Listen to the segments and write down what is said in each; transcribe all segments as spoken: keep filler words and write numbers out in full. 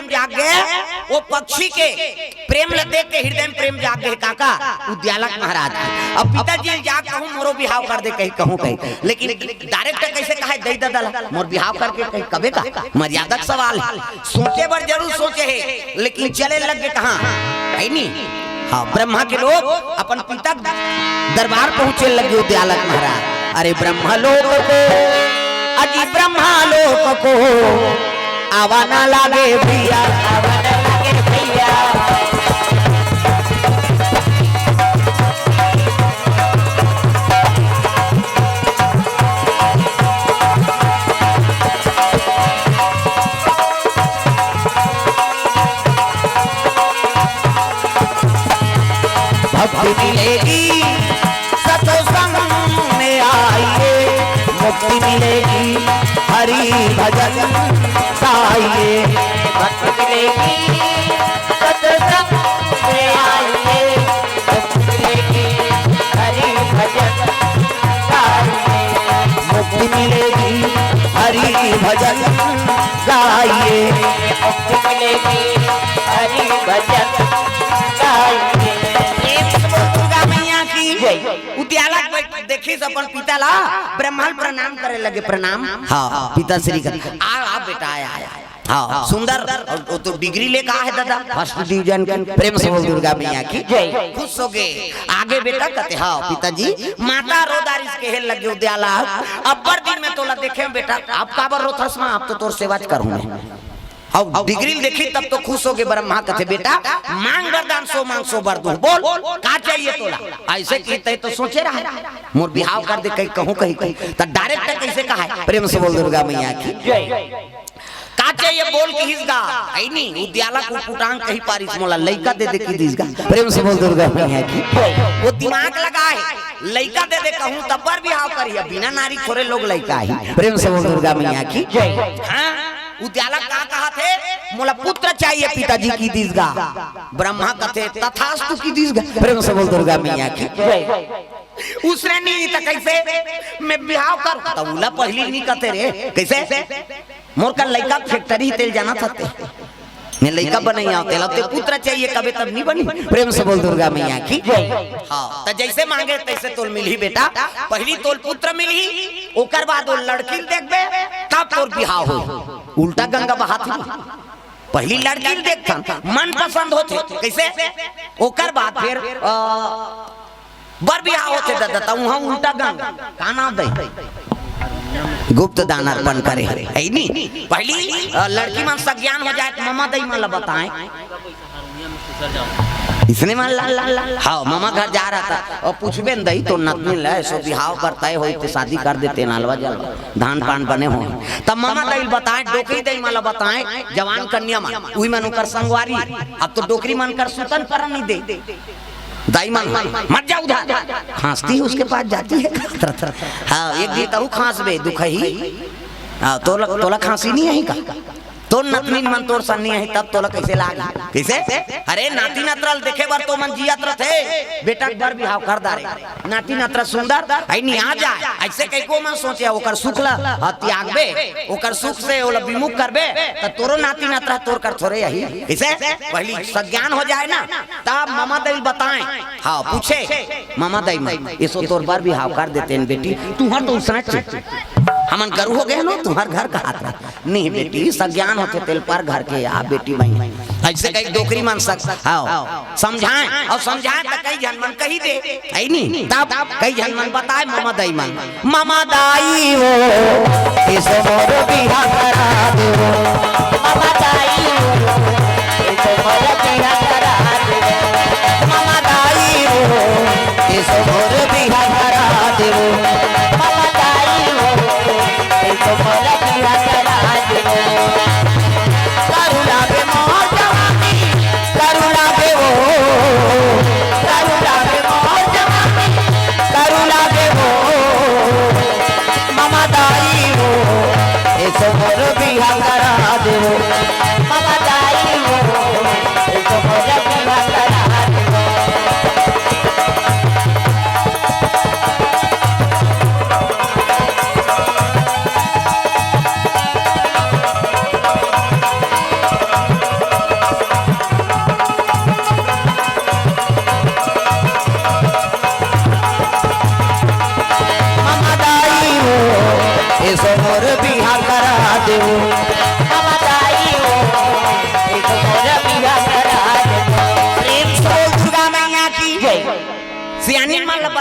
जाग गे, वो पक्षी के प्रेम ल देख के हृदय में प्रेम जाग गे काका, उद्यालक महाराज के। अब पिताजी ल जाके कहूँ, मोरो बिहाव कर दे, कहीं कहूँ कहीं, लेकिन direct कैसे कहे दई ददा ला, मोर बिहाव करके कहीं कबे का? मर्यादा के सवाल हे। सोचे बर जरूर सोचे हे, लेकिन चले लग गे कहाँ? है नी? हाँ, ब्रह्मा के लोग अपन पिता के दरबार पहुँचे लग गे उद्यालक महाराज। अरे ब्रह्मा लोक को, अजी ब्रह्मा लोक को आवा ना लागे भैया, आवा ना लागे भैया। भक्ति मिलेगी सत्संग में आइए, मुक्ति मिलेगी हरि भजन गाइए। भक्ति मिलेगी सत्संग में आइए, मुक्ति मिलेगी हरि भजन गाइए। मुक्ति मिलेगी हरि भजन गाइए। मुक्ति मिलेगी हरि भजन गाइए। प्रेम से बोल दुर्गा मैया की जय। उद्यालक बैठ-, देखिस अपन पिता ला, ब्रह्मा ल प्रणाम करे लगे, प्रणाम। हाँ, पिता श्री का, आ, आ बेटा, आया, आया। हाँ, सुंदर, अउ वो तो degree ले का हे दादा, first division के। प्रेम से बोल दुर्गा मैया की जय। खुश हो गे। आगे बेटा कथे, हाँ पिताजी, माता रो डारिस, कहे लगे उद्यालक, अब्बड़ दिन में तोला देखेंव बेटा, अब काबर रोथस माँ, अब तो तोर सेवा च करहूँ मैं। हाँ, degree ल देखिस तब तो खुश हो गे। ब्रह्मा कथे, बेटा मांग वरदान, सो मांग सो बर दूँ, बोल का चाहिए तोला। अइसे कहिस त सोचे रहे, मोर बिहाव कर दे कहीं कहूँ कहीं कहीं, त direct कइसे कहे? प्रेम से बोल दुर्गा मैया की जय। का चाहिए बोल किहिस गा, है नी? उद्यालक उटपुटांग कहि पारिस, मोला लइका दे दे किहिस गा। प्रेम से बोल दुर्गा मैया की। वो दिमाग लगाए, लइका दे दे कहूँ तब बर बिहाव करिस, बिना नारी थोरे लोग लइका आही। प्रेम से बोल दुर्गा मैया की। हाँ, उद्यालक का कहथे, मोला पुत्र चाहिए पिताजी किहिस गा। ब्रह्मा कथे तथास्तु किहिस गा। प्रेम से बोल दुर्गा मैया की। उसने नहीं त कइसे मैं बिहाव कर, त उला पहिली नहीं कथे रे, कइसे? मोर कर लइका factory तेल जाना था ते। मैं लइका बनई आंव, तेला ते पुत्र चाहिए कबे तब नहीं बनी। प्रेम से बोल दुर्गा मैया की। हाँ, त जइसे मांगे तइसे तोल मिलही बेटा। पहिली तोल पुत्र मिलही, ओकर बाद वो लड़की ल देखबे, तब तोर बिहाव होही। उल्टा गंगा बहात हे। पहिली लड़की ल देखथन, मन पसंद होथे, कइसे? ओकर बाद फिर, अ, बर बिहाव होथे दादा, त उहाँ उल्टा गंग, का नाम दे? गुप्त दान अर्पण करे, है नी? पहिली, अ, लड़की मन सज्ञान हो जाए, त ममा दई मन ला बताए। इसने मन ला, ला, ला, ला। हाँ, ममा घर जा रहा था, अउ पूछबे न दई, तोर नतनी ल, ऐसो बिहाव करता है, होई ते शादी कर देते, नालवा जल, धान पान बने हो। तब ममा दई ल बताए, डोकरी दई मन ला बताए, जवान कन्या मन, उही मन ओकर संगवारी, अब तो डोकरी मन कर सुतन परन नहीं दे। दाई मन, मत जा उधर। खांसती है उसके पास जाती है। हाँ, एक दिन तहू खांसबे, दुखही। हाँ, तोला, तोला खांसी नहीं आही का? तोर नतनीन मन तोर सन नहीं आही, तब तोला कइसे लागी? कइसे? अरे, नाती नतरा ल देखे बर तो मन जियत रथे। बेटा के बर बिहाव कर डारे। नाती नतरा सुंदर, आई नहीं आ जाए। अइसे कहिके मन सोचे, ओकर सुख ल, हाँ, त्यागबे, ओकर सुख से ओला विमुख करबे, त तोरो नाती नतरा तोर कर थोरे आही। कइसे? पहिली सज्ञान हो जाए ना, तब ममा दई ल बताए। हाँ, पूछे, ममा दई मन, एसो तोर बर बिहाव कर देतेन बेटी, तुंहर तो उसनच हे। हमन गरू हो गे हन, तुंहर घर कहात रहे। नहीं बेटी, सज्ञान होथे तेल पर घर के या बेटी बहिनी। अइसे कहिके डोकरी मन सक-, हाँ, समझाए, अउ समझाए त कई झन मन कहि दे, है नी? तब कई झन मन बताए ममा दई मन। ममा दाई वो, एसो मोर बिहा करा दे वो। ममा दाई वो, एसो मोर बिहा करा दे वो। ममा दाई वो, एसो मोर बिहा करा दे वो। ममा दाई वो, एसो मोर बिहा करा दे वो। करू लागे मोर जवानी, करू लागे वो, करू लागे मोर जवानी, करू लागे वो। ममा दाई वो, एसो मोर बिहा करा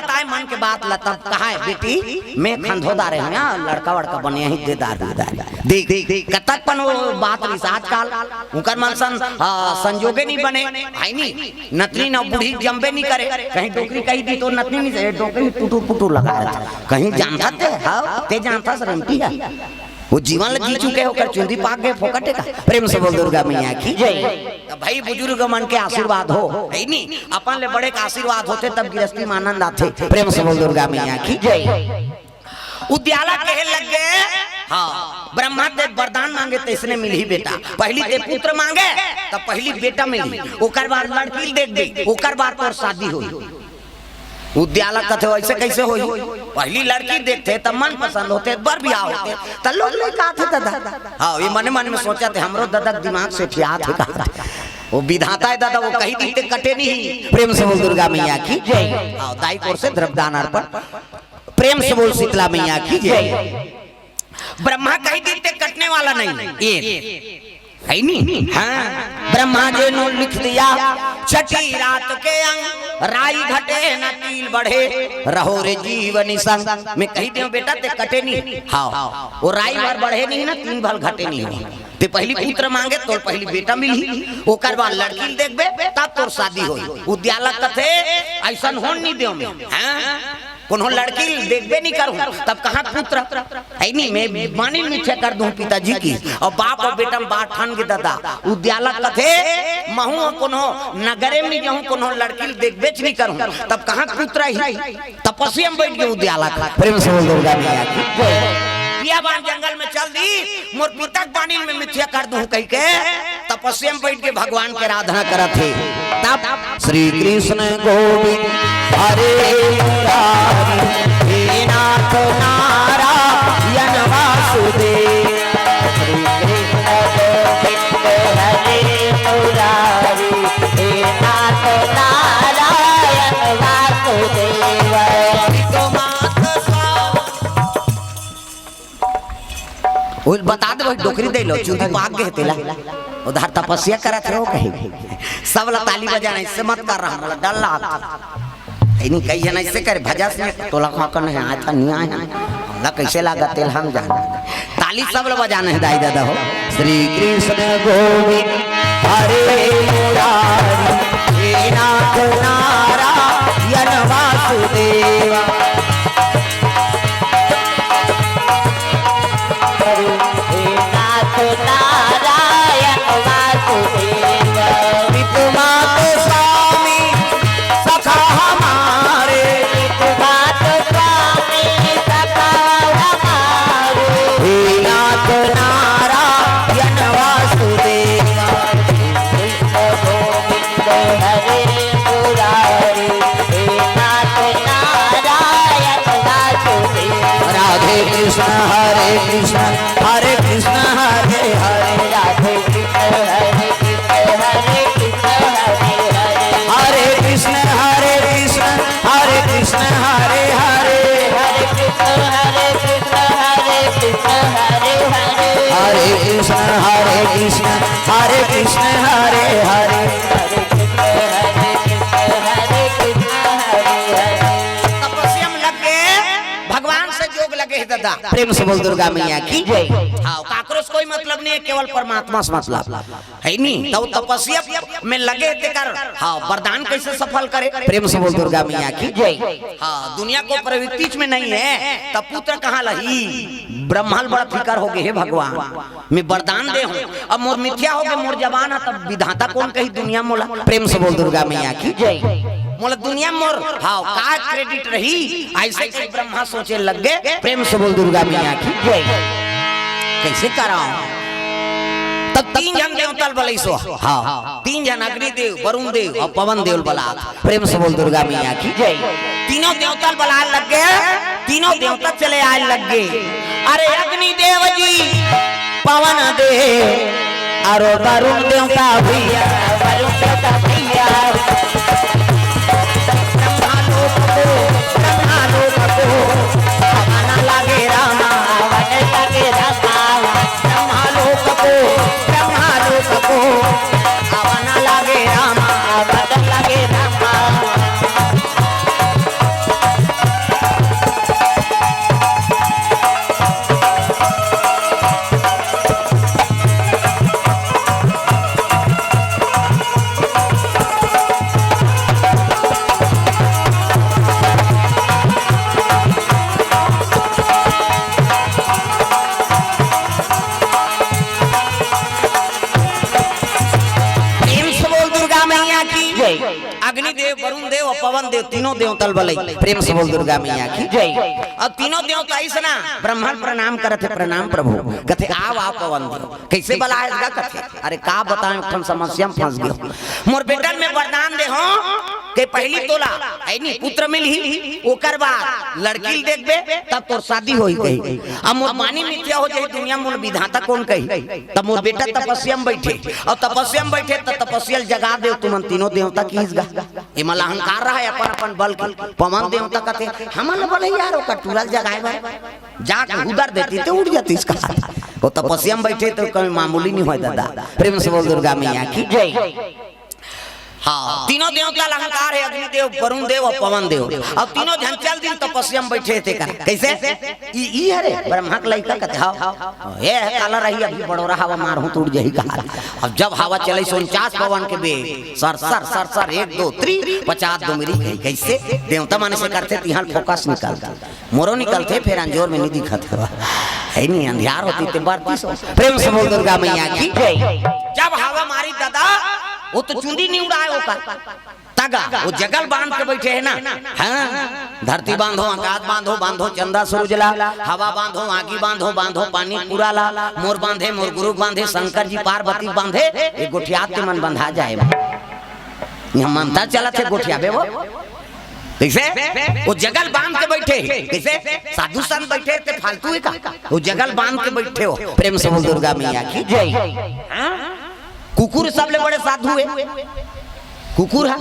बताए मन के बात ला तब कहा है, "बेटी, मैं खंधो दारे हूँ, यहाँ लड़का वड़का बने ही दे दार, दे दार।" देख, देख, देख, कतक पन वो बात रिस आजकल, उनकर मन सन, हाँ, संजोगे नहीं बने, है नहीं, नतनी न बूढ़ी जम्बे नहीं करे, कहीं डोकरी कही दी तो नतनी नहीं, डोकरी टुटुर पुटुर लगा रहता, कहीं जानता ते, हाँ, ते जानता सरमती है। वो जीवन ल जी चुके हो, ओकर चुंदी पाक गए फोकट का। प्रेम से बोल दुर्गा मैया की जय। त भाई बुजुर्ग मन के आशीर्वाद हो, है नी? अपन ले बड़े के आशीर्वाद होथे तब गृहस्थी में आनंद आथे। प्रेम से बोल दुर्गा मैया की जय। उद्याला कहे लग गए, हाँ, ब्रह्मा ते वरदान मांगे तैसने मिलही बेटा। पहली ते पुत्र मांगे, तब पहली बेटा मिलही, ओकर बाद लड़की देख दे, ओकर बाद तोर शादी होई। उद्यालक कथे, "ऐसे कैसे होई? पहली लड़की देखथे, तब मन पसंद होथे, बर बियाह होथे, त लोग लइका आथे दादा।" हाँ, ये मने मन में सोचथे, "हमरो दादा के दिमाग से ठियात हे का?" वो विधाता है दादा, वो कही दी ते कटे नहीं। प्रेम से बोल दुर्गा मैया की जय। हाँ, दाई कोर से द्रव्यदान अर्पण। प्रेम से बोल शीतला मैया की जय। ब्रह्मा कही दी ते कटने वाला नहीं, ये है नी? हाँ, ब्रह्मा जी ने लिख दिया, "छठी रात के अंग, राई घटे न तिल बढ़े, रहो रे जीव निसंग।" मैं कही दियो, "बेटा, ते कटे नहीं।" हाँ, वो राई भर बढ़े नहीं ना, तिल भर घटे नहीं हो। ते पहली पुत्र मांगे, तो पहली बेटा मिली, ओकर बाद लड़की देखबे, तब तोर शादी होई। उद्यालक कथे, "ऐसन होन नहीं दियो मैं।" हाँ? कोनो लड़की देखबे नहीं करूं, तब कहाँ पुत्र? है नहीं, मैं मानिन मिथ्या कर दूं पिताजी की। और बाप और बेटा में बात ठान के दादा, उद्यालक कथे, "महूं कोनो नगरे में जाऊं, कोनो लड़की देखबेच नहीं करूं, तब कहाँ पुत्र ही?" तपस्या में बैठ के उद्यालक। प्रेम से बोल दुर्गा मैया की। बियाबान जंगल में चल दी, मोर पिता के बानी में मिथ्या कर दूं कह के तपस्या में बैठ के भगवान के आराधना करत हे। तब श्री कृष्ण गोविंद हरे मुरारी, हे नाथ नारायण वासुदेव। श्री कृष्ण गोविंद हरे मुरारी, हे नाथ नारायण वासुदेव। वो बता दे, वही डोकरी दे लो, चुंदी पाक गए तेला। उधर तपस्या करत रहो कहीं। सब ला ताली बजाना, इससे मत कर रहा, बोला, "डर लाग।" इन्हीं कही है ना, इससे करे, भजस में तोला खा कर नहीं आया था, नहीं आया। हमला कैसे लागा तेल हम जान। ताली सब ला बजाना है, दाई दादा हो। श्री कृष्ण गोविंद हरे मुरारी, हे नाथ नारायण वासुदेवा। हे नाथ नारायण वासुदेव। पितु मातु स्वामी सखा हमारे। पितु मातु स्वामी सखा हमारे। हे नाथ नारायण वासुदेव। हरे मुरारी, हे नाथ नारायण वासुदेव। राधे कृष्ण हरे कृष्ण, हरे कृष्ण हरे हरे। राधे कृष्ण हरे कृष्ण, हरे कृष्ण हरे हरे। हरे कृष्ण हरे कृष्ण, हरे कृष्ण हरे हरे। हरे कृष्ण हरे कृष्ण, हरे कृष्ण हरे हरे। हरे कृष्ण हरे कृष्ण, हरे कृष्ण हरे हरे। हरे कृष्ण हरे कृष्ण, हरे कृष्ण हरे हरे। तपस्या में लग के भगवान से जोग लगे है दादा। प्रेम से बोल दुर्गा मैया की जय। हाँ, काकरो से कोई मतलब नहीं है, केवल परमात्मा से मतलब है नी। तो तपस्या में लगे तेकर, हाँ, वरदान कैसे सफल करे? प्रेम से बोल दुर्गा मैया की जय। हाँ, दुनिया को प्रवृत्ति में नहीं है, तब पुत्र कहाँ लही? ब्रह्मा ल बड़ा फिकर हो गए, "हे भगवान, मैं वरदान दे हूँ, अब मोर मिथ्या हो गए, मोर जबान है, तब विधाता कौन कही दुनिया मोला?" प्रेम से बोल दुर्गा मैया की जय। मोला दुनिया मोर, हाँ, का क्रेडिट रही? ऐसे कही ब्रह्मा सोचे लग गए। प्रेम से बोल दुर्गा मैया की जय। कैसे कराओ? तब तीन झन देवता ल बलइसो। हाँ, तीन झन, अग्निदेव, वरुण देव और पवन देव ल बला। प्रेम से बोल दुर्गा मैया की जय। तीनों देवता ल बलाए लग गए, तीनों देवता चले आए लग गए। अरे अग्निदेव जी, पवन देव, अरे वरुण देवता भैया, वरुण देवता भैया। ब्रह्मा लोक को, ब्रह्मा लोक को, हवा न लागे रामा, हवा न लागे रामा। ब्रह्मा लोक को, ब्रह्मा लोक को, हवा न लागे रामा, हवा न लागे रामा। अग्नि देव, वरुण देव अउ पवन देव, तीनों देवता ल बलई। प्रेम से बोल दुर्गा मैया की। जय। अउ तीनों देवता अइसना ब्रह्मा ल प्रणाम करत हे, "प्रणाम प्रभु।" कथे, "आव, आव पवन देव।" "कइसे बलाय हस गा?" कथे, "अरे का बतावंव, एक ठन समस्या म फंस गेंव। मोर बेटा ल मैं वरदान दे हंव के पहिली तोला, हे नी, पुत्र मिलही, ओकर बाद लड़की ल देखबे, तब तोर शादी होही कही। अब मोर बानी मिथ्या हो जाही, दुनिया म मोला विधाता कोन कही?" तब मोर बेटा तपस्या म बइठे, अउ तपस्या म बइठे त तपस्या ल जगा देव तुमन तीनों देवता, किहिस गा। एमन ल अहंकार रहय अपन अपन बल के। पवन देवता कथे, "हमन ल बलही यार, ओकर टूरा ल जगाय बर, जाके हुदर देतिस त उड़ जातिस का।" ओ तपस्या म बइठे त कोई मामूली नइ होय दादा। प्रेम से बोल दुर्गा मैया की। जय। हाँ, तीनों देवता ल अहंकार हे, अग्नि देव, वरुण देव अउ पवन देव। अउ तीनों झन चल दिन तपस्या म बइठे हे तेकर। कइसे? ई, ई हरे ब्रह्मा के लइका कथे, "हव, हव, हव, ए, ए, काला रही, अभी बड़ोरा हवा मारहूं त उड़ जाही कहा।" अब जब हवा चले उनचास पवन के बेग, सर, सर, सर, सर, एक, दो, त्री, पचास, दो मिरी गई। कइसे? देवता मन अइसे करथे, तिहां ल फोकस निकलथे। मोरो निकलथे, फेर अंजोर में नइ दिखत हवा। हे नी, अंधियार होतिस ते बरतिस हो। प्रेम से बोल दुर्गा मैया की। जय। जब हवा मारिस दादा, ओ तो चुंदी नइ उड़ाय ओकर। तगा, ओ जगह ल बांध के बइठे हे ना। हाँ, धरती बांधो, आकाश बांधो, बांधो चंदा सूरज ला, हवा बांधो, आगी बांधो, बांधो पानी पूरा ला, मोर बांधे, मोर गुरु बांधे, शंकर जी पार्वती बांधे, ए गोठियात के मन बंधा जाय। इहां मंतर चलत हे, गोठियाबे वो। कइसे? ओ जगह ल बांध के बइठे हे। कइसे? साधु संत बइठे हे ते फालतू हे का? ओ जगह ल बांध के बइठे हो। प्रेम से बोल दुर्गा मैया की। जय। हाँ? कुकुर सबले बड़े साधु हे। कुकुर ह।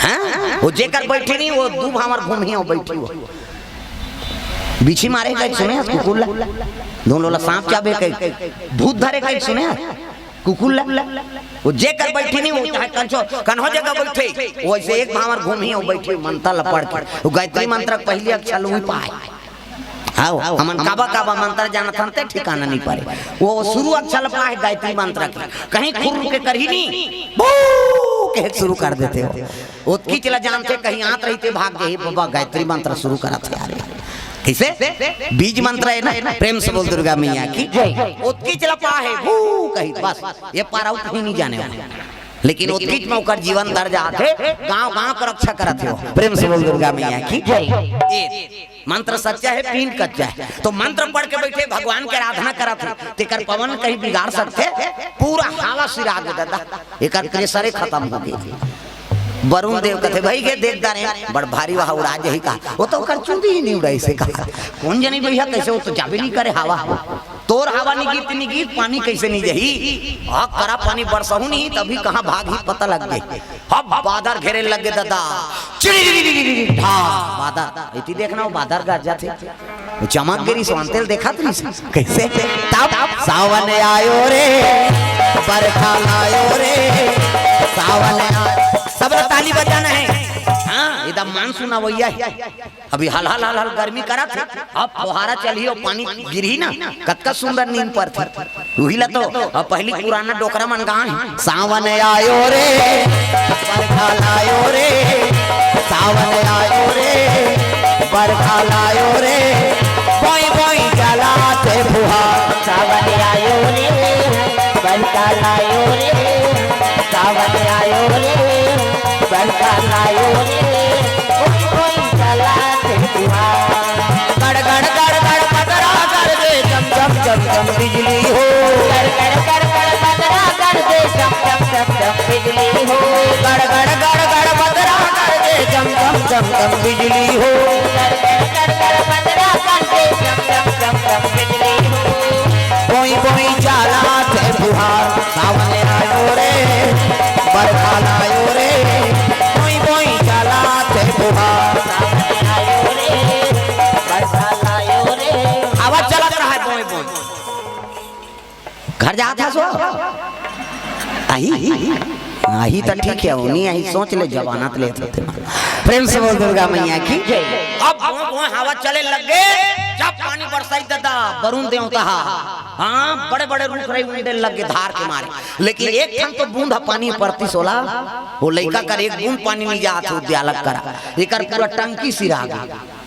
हाँ? ओ जेकर बइठे नहीं, ओ दू भांवर घूमही, ओ बइठी हो। बिछी मारे कहिके सुने हस कुकुर ला? दूनों ला सांप चाबे कहिके, भूत धरे कहिके सुने हस कुकुर ला? ओ जेकर बइठे नहीं, ओ चाहे कंचो, कन्हो जगह बइठे, ओ अइसे एक भांवर घूमही, ओ बइठी मंतर ला पढ़ के। ओ गायत्री मंतर के पहिली अक्षर ल उही पाय। हव, हमन काबा काबा मंतर जानत हन ते ठिकाना नइ परे। ओ शुरू अक्षर ल पाय गायत्री मंतर के, कहीं खुर्र के करही नी, बू कहे शुरू कर देथे हो। ओतकीच ला जानथे, कहीं आत रहिथे भाग जाही, बाबा गायत्री मंतर शुरू करत हे यार। कइसे? बीज मंतर हे ना, प्रेम से बोल दुर्गा मैया की। जय। ओतकीच ला पाय, बू कही, बस, ए पार अउ कहीं नइ जाने हो। लेकिन ओतकीच म ओकर जीवन तर जात हे, गांव गांव के रक्षा करत हे हो। प्रेम से बोल दुर्गा मैया की। जय। ए मंत्र सच्चा हे, पींड कच्चा हे। तो मंत्र पढ़ के बइठे, भगवान के आराधना करत हे, तेकर पवन कहीं बिगाड़ सकथे? पूरा हवा सिरा गे दादा, एकर प्रेशरे खतम हो गे। वरुण देव कथे, "भई गे देख डारेंव, बड़ भारी वहा उड़ा जाही का।" ओ तो ओकर चुंदी ही नइ उड़ाइस हे का। कोन जनी भइया, कइसे ओ तो जाबे नइ करे हवा। तोर हवा नइ गिस त नइ गिस, पानी कइसे नइ जाही? आ करा पानी बरसहू नहीं, तभी कहां भागही पता लग गे। अब बादर घेरे लग गे दादा, चिड़ी ढा बादर। एती देखना, ओ बादर गरजथे, ओ चमक गे रिहिस, अंते ल देखत रिहिस। कइसे? तब सावन आयो रे, बरखा लायो रे, सावन आयो। सब ला ताली बजाना हे। हाँ, एकदम मानसून अवइया हे। अभी हल हल हल हल गर्मी करत हे, अब फुहारा चलही अउ पानी गिरही ना, कतका सुंदर नींद परथे। उही ला तो अब पहिली पुराना डोकरा मन गाए हे, सावन आयो रे, बरखा लायो रे, सावन आयो रे, बरखा लायो रे, बोई बोई चलाथे फुहार। सावन आयो रे, बरखा लायो रे, सावन आयो रे, बरखा लायो रे, बोई बोई चलाथे फुहार। गड़ गड़ गड़ गड़ बदरा गरजे, चम चम चम चम बिजली हो। गड़ गड़ गड़ गड़ बदरा गरजे, चम चम चम चम बिजली हो। गड़ गड़ गड़ गड़ बदरा गरजे, चम चम चम चम बिजली हो। गड़ गड़ गड़ गड़ बदरा गरजे, चम चम चम चम बिजली हो। बोई बोई चलाथे फुहार, सावन आयो रे, बरखा लायो रे, बोई बोई चलाथे फुहार। सावन आयो रे, बरखा लायो रे। हवा चलत रहा हे, बोई बोई। घर जात हस ओ? आही? आही त ठीक हे, ओ नइ आही, सोच ले, जमानत लेत होथे। प्रेम से बोल दुर्गा मैया की। अब बोई बोई हवा चले लग गे, जब पानी बरसाइस दादा, वरुण देवता हा, हाँ, बड़े बड़े रूख राई उंडे लग गे धार के मारे, लेकिन एक ठन तो बूंद ह पानी परतिस ओला, ओ लइका कर एक बूंद पानी नइ जात हे, उद्यालक करा, एकर पूरा टंकी सिरा गे।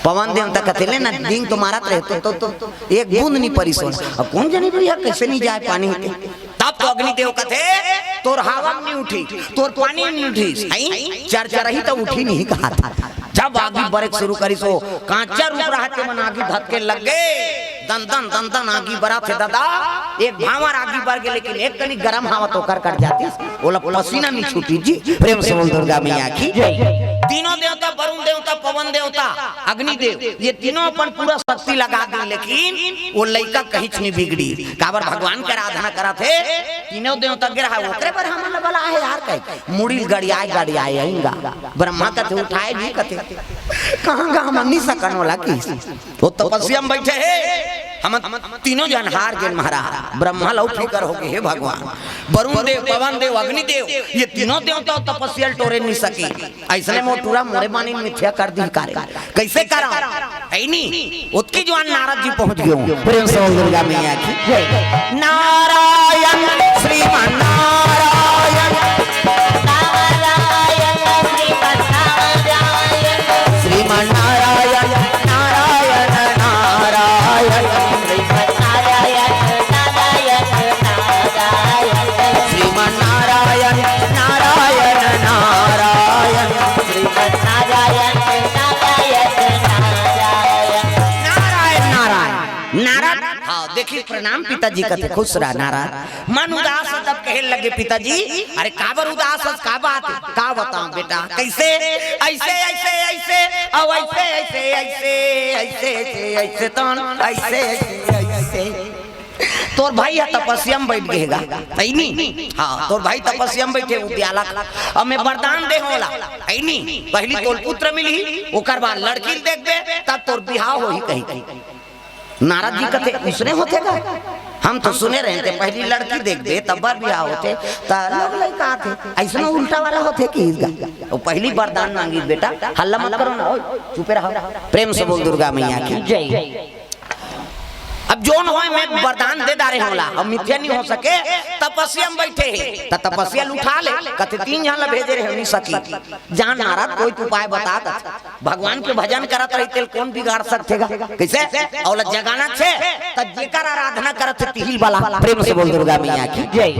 पवन देवता कथे, "ले ना, डींग तो मारत रहे, तो, तो, तो एक बूंद नइ परिस ओला।" अब कोन जनी भइया कइसे नइ जाय पानी हे ते? तब तो अग्निदेव कथे, "तोर हवा म नइ उठी, तोर पानी म नइ उठी, हई? चरचरही त उठी नहीं," कहा था। जब आगी बरे के शुरू करिस, ओ कांचा रूप रहत के मन आगी धतके लग गे। दन दन, दन दन आगी बरत हे दादा, एक भांवर आगी बर गे, लेकिन एक कनी गरम हवा तो ओकर कट जातिस, ओला पसीना नइ छूटी जी। प्रेम से बोल दुर्गा मैया की जय। तीनों देवता, वरुण देवता, पवन देवता, अग्निदेव, ये तीनों अपन पूरा शक्ति लगा दी, लेकिन वो लइका कहीं नहीं बिगड़ी। काबर भगवान के आराधना करत हे, तीनों देवता गिरा है, ओकरे बर हमन ला बला है यार, कहे मुड़ी गड़ियाए गड़ियाए आएंगा। ब्रह्मा कथे उठाए भी कथे, कहाँ गा हमन नहीं सकन वाला की। वो तपस्या में बैठे हे, हम तीनों जन हार गेन महाराज। ब्रह्मा लौ फिकर हो गे, हे भगवान, वरुण देव, पवन देव, अग्नि देव, ये तीनों देवता तपस्या टोरे नहीं सकी। अइसने मोटूरा मोरे मानिन मिथ्या कर दी कारे। कइसे करा? ऐनी, ओतकी जुवार नारद जी पहुंच गे। प्रेम से बोल दुर्गा मैया की जय। नारायण श्रीमन नारायण। नारायण श्रीमन नारायण। श्रीमन नारायण, नारायण, नारायण। श्रीमन नारायण, नारायण, नारायण। श्रीमन नारायण, नारायण, नारायण। श्रीमन नारायण, नारायण, नारायण। नारायण, नारायण। नारद, हाँ, देखी, प्रणाम पिताजी कथे, खुश रहा नारद। मन उदास हे तब कहे लगे, "पिताजी, अरे काबर उदास हस, का बात हे?" "का बताऊं बेटा, कइसे?" "ऐसे, ऐसे, ऐसे, अउ ऐसे, ऐसे, ऐसे, ऐसे, ऐसे, ऐसे, तन, ऐसे, ऐसे, ऐसे।" तोर भाई ह तपस्या में बैठ गे गा, ऐनी? हाँ, तोर भाई तपस्या में बैठे, उद्यालक। अब मैं वरदान दे होला, ऐनी? पहली तोल पुत्र मिलही, ओकर बाद लड़की ल देखबे, तब तोर बिहाव होही कही। नारद जी कथे, "उसने होथे गा? हम तो सुने रहे थे, पहली लड़की देखबे, तब बर बिहाव होथे, त लोग लइका आथे। अइसनो उल्टा वाला होथे कि गा?" वो पहली वरदान मांगी, "बेटा, हल्ला मत करो ना, ओए, चुपे रहो।" प्रेम से बोल दुर्गा मैया की जय। अब जोन होय, मैं वरदान दे डारे होला, अब मिथ्या नहीं हो सके, तपस्या में बैठे हे, त तपस्या ल उठा ले, कथे तीन झन ला भेजे रहे, नहीं सकी। जा नारद, कोई तो उपाय बता दे। भगवान के भजन करत रही, तेल कौन बिगाड़ सकथे गा? कइसे? अउ ला जगाना छे, त जेकर आराधना करत हे, तिही ल बला। प्रेम से बोल दुर्गा मैया की जय।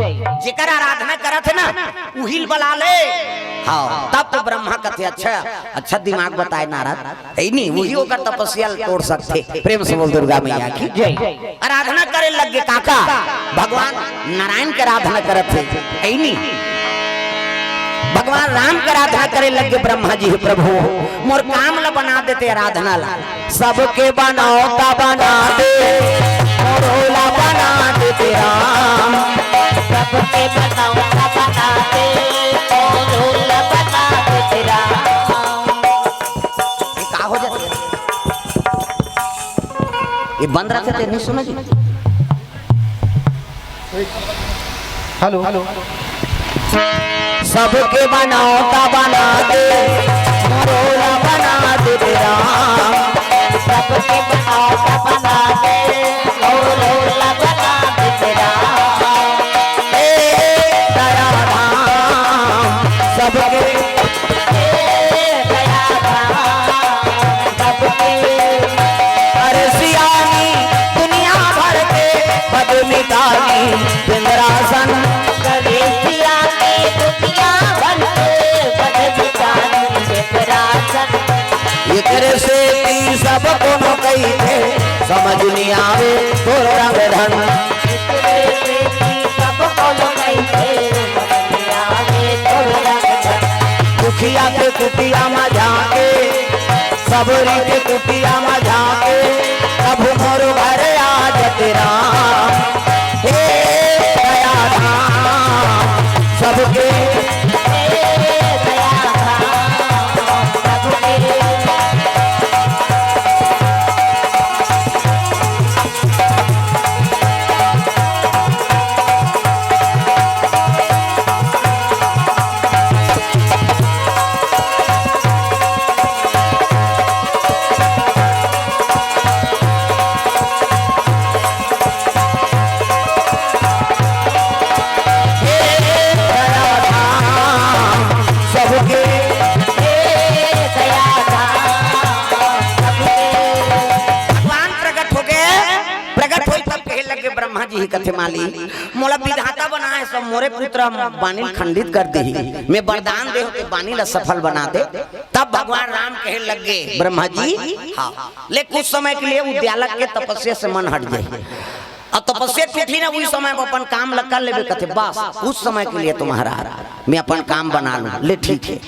जेकर आराधना करत हे ना, उही ल बला ले। हाँ, तब तो ब्रह्मा कथे, "अच्छा, अच्छा दिमाग बताए नारद।" ऐनी, उही ओकर तपस्या ल तोड़ सकथे। प्रेम से बोल दुर्गा मैया की जय। आराधना करे लग गे काका, भगवान नारायण के आराधना करत हे। ऐनी, भगवान राम के आराधना करे लग गे ब्रह्मा जी, "हे प्रभु, मोर काम ला बना देते आराधना ला।" सबके बनौता बना दे, मोरो ला बना देते राम। सबके बनौता बना दे, मोरो ला बना देते राम। ये का हो जाथे? ये बंद रखे थे, नहीं सुना जी? Hello, hello. सबके बनौता बना दे, मोरो ला बना दे राम। सबके बनौता बना दे, मोरो ला बना दे राम। हे दया धाम, सबके अरे सियानी दुनिया भर के पद मिटानी इंद्रासन। अरे सियानी दुनिया भर के पद मिटानी इंद्रासन। एकरे सेती सब कोनो कहिथे, समझ नइ आवे तोर रंग ढंग। एकरे सेती सब कोनो कहिथे, समझ नइ आवे तोर रंग ढंग। दुखिया के कुटिया म जाके, सबरी के कुटिया म जाके, कभू मोर घर आ जते राम। हे दया धाम, सबके, हे दया धाम, सबके। भगवान प्रकट हो गए, प्रकट होई तब कहे लगे ब्रह्मा जी ही कथे माली, मोला विधाता बना मोरे पुत्र बानी ल खंडित कर देही, मैं वरदान दे हों के बानी ल सफल बना दे।" तब भगवान राम कहे लगे, "ब्रह्मा जी, हाँ, ले कुछ समय के लिए उद्यालक के तपस्या से मन हट जाए, और तपस्या टूटी ना, उही समय में अपन काम ल कर लेबे।" कथे, "बस कुछ समय के लिए तो महाराज, मैं अपन काम बना लूं।" ले ठीक है।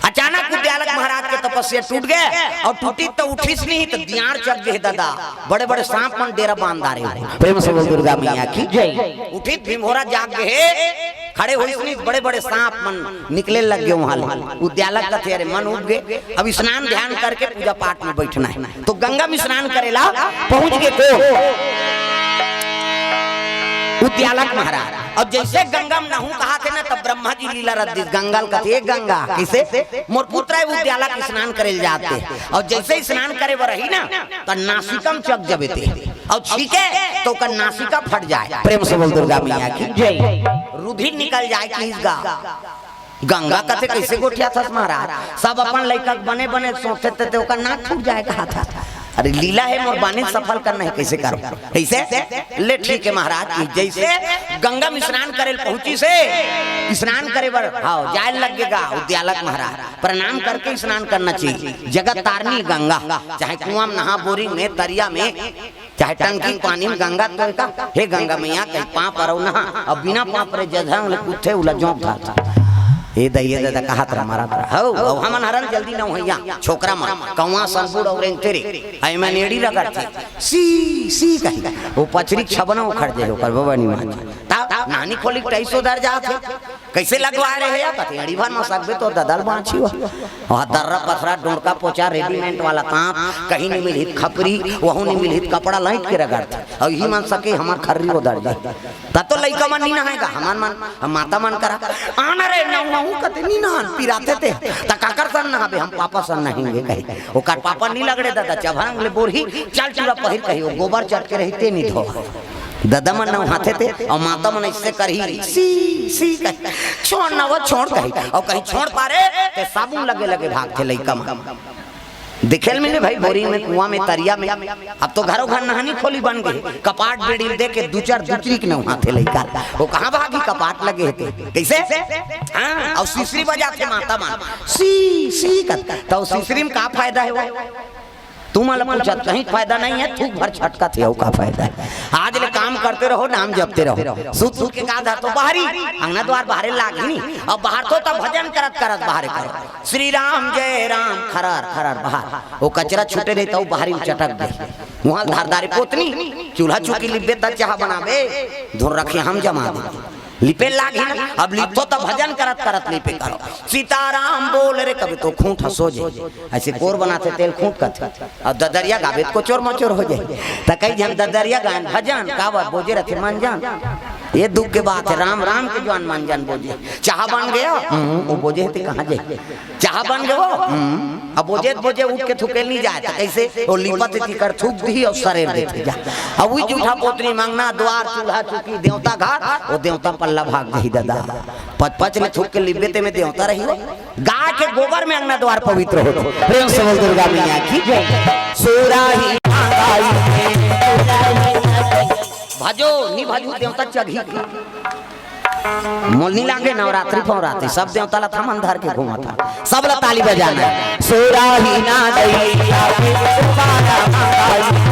अचानक उद्यालक महाराज के तपस्या टूट गए, और टूटी तो उठिस नहीं तो दियार चक गए दादा, बड़े बड़े सांप मन डेरा बांध डारे हो। प्रेम से बोल दुर्गा मैया की जय। उठिस भीमहोरा जाग गए, खड़े होइस नहीं, बड़े बड़े सांप मन निकले लग गए वहां ले। उद्यालक कथे, "अरे मन उब गए, अब स्नान ध्यान करके पूजा पाठ में बैठना है।" तो गंगा में स्नान करेला पहुंच गए को उद्यालक महाराज। और जैसे गंगा में नहूं कहा थे ना, तब ब्रह्मा जी लीला रच दिस। गंगा ल कथे, "ए गंगा, किसे मोर पुत्र है उद्यालक स्नान करे ल जात हे।" और जैसे ही स्नान करे बर रही ना, तो नासिका में चक जबे ते, और छीके तो ओकर नासिका फट जाए। प्रेम से बोल दुर्गा मैया की जय। रुधिर निकल जाए कि इस गा गंगा कथे, "कैसे गोठियाथस महाराज? सब अपन लइका के बने बने सोचथे ते ओकर नाक फूट जाए कहाथस।" "अरे लीला है, मोर बानी सफल करना है, कैसे करो?" कैसे? ले ठीक है महाराज। कि जैसे गंगा में स्नान करे पहुंचिस, स्नान करे बर, हाँ, जाए लग गे गा उद्यालक महाराज, प्रणाम करके स्नान करना चाहिए। जगत तारनी गंगा, चाहे कुआं में नहा, बोरिंग में, तरिया में, चाहे टंकी पानी में गंगा तो का, हे गंगा मैया, कहीं पाँव परव ना, अब बिना पाँव परे जधंग ले कुत्थे उला जोंक धात। ए दइया दादा कहत रह, मारत रह। हौ, अब हमन हरन जल्दी नहवइया, छोकरा मन, कौवा सन बूढ़ और एंग तेरे, ऐ मैं नेड़ी रगड़थे। सी, सी कही, वो पचरी छबना उखड़ जाए, ओकर बबा नहीं मान। ता, नानी खोली टाइस उधर जात हे। कैसे लगवा रहे हैं या कथे, "अड़ी भर में सकबे तो ददल बाँची हो।" वहाँ दर्रा पथरा, डोंडका पोचा, रेडीमेड वाला तांत, कहीं नहीं मिलही त खपरी, वहू नहीं मिलही त कपड़ा लाइट के रगड़थे। और यही मन सके हमार खर्री उधर जाए। तब तो लइका मन नहीं नहाएगा, हमार मन, हम माता मन करा। आना रे, नहूं, नहूं कथे नहीं नहान, पिराथे ते। त काकर सन नहाबे, हम पापा सन नहाएंगे कहे। ओकर पापा नहीं लगड़े दादा, चभरंग ले बोरही, चल चूड़ा पहिर कही, वो गोबर चट के रही ते नहीं धो। ददा मन नहाथे ते, और माता मन ऐसे करही, "सी, सी," कही, "छोड़ ना वो, छोड़," कही, और कहीं छोड़ पारे, ते साबुन लगे लगे भागथे लइका मन। देखेल मिले भाई, बोरिंग में, कुआं में, तरिया में। अब तो घरों घर नहानी खोली बन गए, कपाट बेड़ी दे के दू चार दुचरी के नहाथे लइका। वो कहाँ भागी, कपाट लगे हे ते। कैसे? हाँ, और सिसरी बजाथे माता मन, "सी, सी," कर, तो सिसरी में का फायदा है वो? तुमन ल पूछत कहीं फायदा नहीं है, थूक भर छटकत हे, अउ का फायदा है? आज ले काम करते रहो, नाम जपते रहो। सुत सुत के का धर तो बाहरी, अंगना द्वार बाहरे लाग ही नहीं। अब बाहर तो तब भजन करत करत बाहरे करो, "श्री राम जय राम," खरर खरर बाहर। वो कचरा छूटे रही तो बाहरी में चटक दे। वहां धारदारी पोतनी, चूल्हा चुकी लिबे त चाह बनाबे, धुन रखे हम जमा दे। लिपे लागी ना, अब लिपो तो भजन करत करत लिपे करो। "सीताराम बोल रे," कभी तो खूंट हंसो जे, ऐसे कोर बनाथे तेल खूंट कथे। अब ददरिया गाबे त कोचोर मचोर हो जाए। त कई झन ददरिया गायन भजन, काबर बोजे रथे मंजन। ये दुख के बात है, राम राम के जवान मंजन बोजे। चाह बन गया, हम्म, वो बोजे हे ते कहाँ जाए? चाह बन गयो, हम्म, अब बोजे त बोजे उठ के थुकेल नहीं जाए, त कैसे? वो लिपत तिकर थूक दी और सरेर देथे जा। अब वही जूठा पोतनी, मंगना द्वार, चूल्हा चुकी, देवता घर, वो देवता पल्ला भाग गई दादा। पच पच ले थूक के लिबे ते में देवता रही हो। गाय के गोबर में अंगना द्वार पवित्र हो। प्रेम से बोल दुर्गा मैया की जय। सोराही मांगाई भजो, नी भजो देवता चढ़ी। मोल नी लागे नवरात्रि फवरात्रि, सब देवता ला थमन धर के घूमत हा। सब ला ताली बजाना है। सोराही ना दैया के दोबारा मंगाई।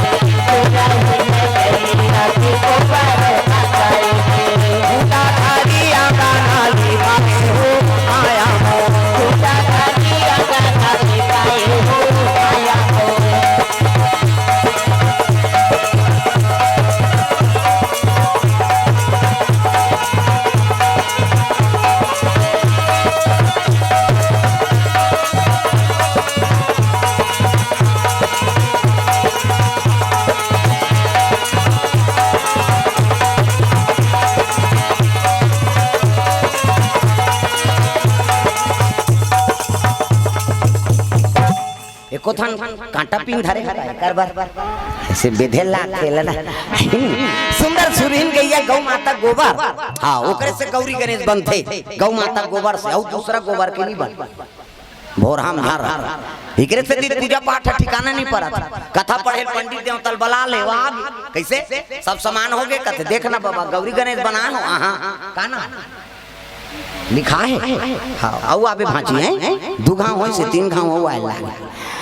एको ठन कांटा पिन धरे हवय, एकर बर ऐसे बेधे लागथे ला ना। सुंदर सुरहीन गैया गौ माता गोबर, हाँ, ओकरे से गौरी गणेश बनथे, गौ माता गोबर से, अउ दूसरा गोबर के नहीं बन। भोरहा म धर। इकरे सेती पूजा पाठ ह ठिकाना नइ परत। कथा पढ़े पंडित देवता ल बला ले, वो आ गे। कइसे? सब समान हो गे, कथे, "देख ना बाबा, गौरी गणेश बनाए हो?" "आहा, का ना लिखा हे?" हाँ, अउ आबे भांची हे, दू घांव होइस हे, तीन घांव अउ आए लागे।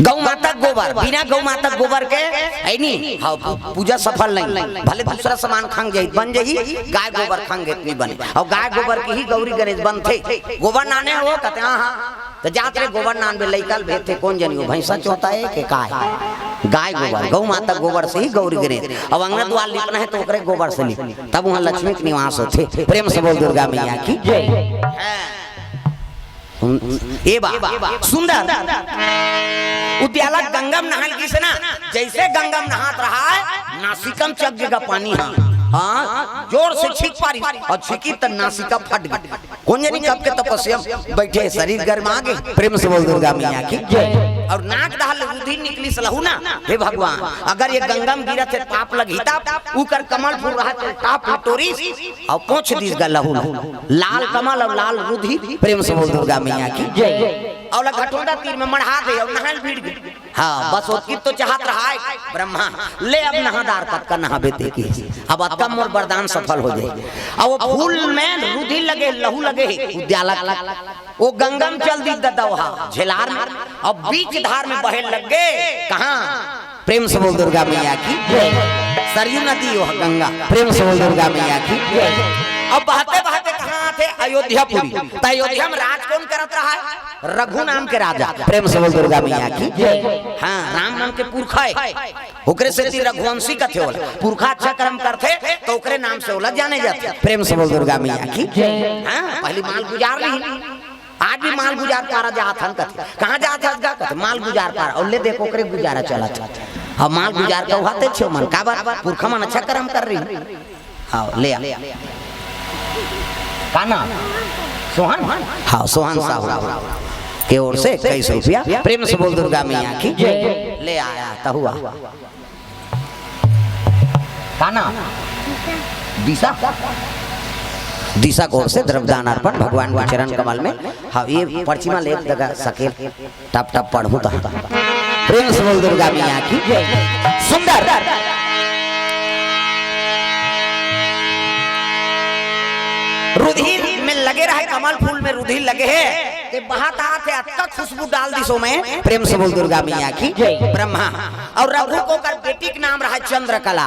गौ माता के गोबर, बिना गौ माता के गोबर के, ऐ नी, हाँ, पू-, पूजा सफल नहीं। भले दूसरा सामान खंग जाही, बन जाही, गाय गोबर खंग जाही त नइ बने। अउ गाय गोबर के ही गौरी गणेश बनथे। गोबर नाने हो, कथे, "हाँ, हाँ।" त जात ले गोबर नानबे, लइका ल भेजथे, कोन जनी हो, भैंसा चोता हे के का हे? गाय गोबर, गौ माता के गोबर से ही गौरी गणेश। अउ अंगना दुआर लिपना हे त ओकरे गोबर से लिप, तब उहाँ लक्ष्मी के निवास होथे। प्रेम से बोल दुर्गा मैया की जय। ए बा, सुंदर। उद्यालक गंगा म नहाय ल गिस ना, जइसे गंगा म नहात रहय, नासिका म चघ गे गा पानी ह। हाँ, जोर से छींक पारिस अउ छींकिस त नासिका फट गे। कोन जनी कब के तपस्या म बइठे, शरीर गरमा गे। प्रेम से बोल दुर्गा मैया की जय। अउ नाक डहर ले रुधिर निकलिस लहू ना, हे भगवान, अगर ये गंगा म गिरत हे पाप लगही तब, उकर कमल फूल रहय त टाप ल टोरिस अउ पोंछ दिस गा लहू ल। लाल कमल अउ लाल रुधिर, प्रेम से बोल दुर्गा मैया की जय। अउ ओला घटोंदा तीर म मढ़ा दे अउ नहाय ल भिड़ गे। हाँ, बस ओतकी तो चाहत रहय ब्रह्मा, ले अब नहा डार, कतका नहाबे ते की। अब अतका मोर वरदान सफल हो जाही। अउ वो फूल म रुधिर लगे, लहू लगे हे, उद्यालक। वो गंगा म चल दिस ददा ओहा, झेलार म, अउ बीच धार म बहे लग गे। कहाँ? प्रेम से बोल दुर्गा मैया की जय। सरयू नदी वो गंगा, प्रेम से बोल दुर्गा मैया की जय। अउ बहते बहते कहाँ आथे? अयोध्यापुरी। त अयोध्या म राज कोन करत रहय? रघु नाम के राजा। प्रेम से बोल दुर्गा मैया की जय। हाँ, राम नाम के पुरखा हे, ओकरे सेती रघुवंशी कथे ओला। पुरखा अच्छा कर्म करथे त ओकरे नाम से ओला जाने जाथे। प्रेम से बोल दुर्गा मैया की जय। हाँ, पहिली माल गुजार लिही। आज भी माल गुजार पारा जात हन कथे। कहाँ जात हस गा? कथे, "माल गुजार पारा।" अउ ले देख, ओकरे गुजारा चलत हे। अब माल गुजार के उहाते छे मन, काबर? पुरखा मन अच्छा कर्म कर रही। हाँ, ले आ। का नाम? सोहन? हाँ, सोहन साहू के ओर से इक्कीस रुपया। प्रेम से बोल दुर्गा मैया की जय। ले आया, तहुआ। का नाम? दिशा। दिशा के ओर से द्रव्यदान अर्पण भगवान के चरण कमल में। हाँ, ये पर्ची म ले एक जगह सकेल टप टप पढ़हूँ त। प्रेम से बोल दुर्गा मैया की। सुंदर। रुधिर में लगे रहय, कमल फूल में रुधिर लगे हे, ते बहत आत हे, अतका खुशबू डाल दिस ओमे। प्रेम से बोल दुर्गा मैया की। ब्रह्मा अउ रघु के ओकर बेटी के नाम रहय चंद्रकला।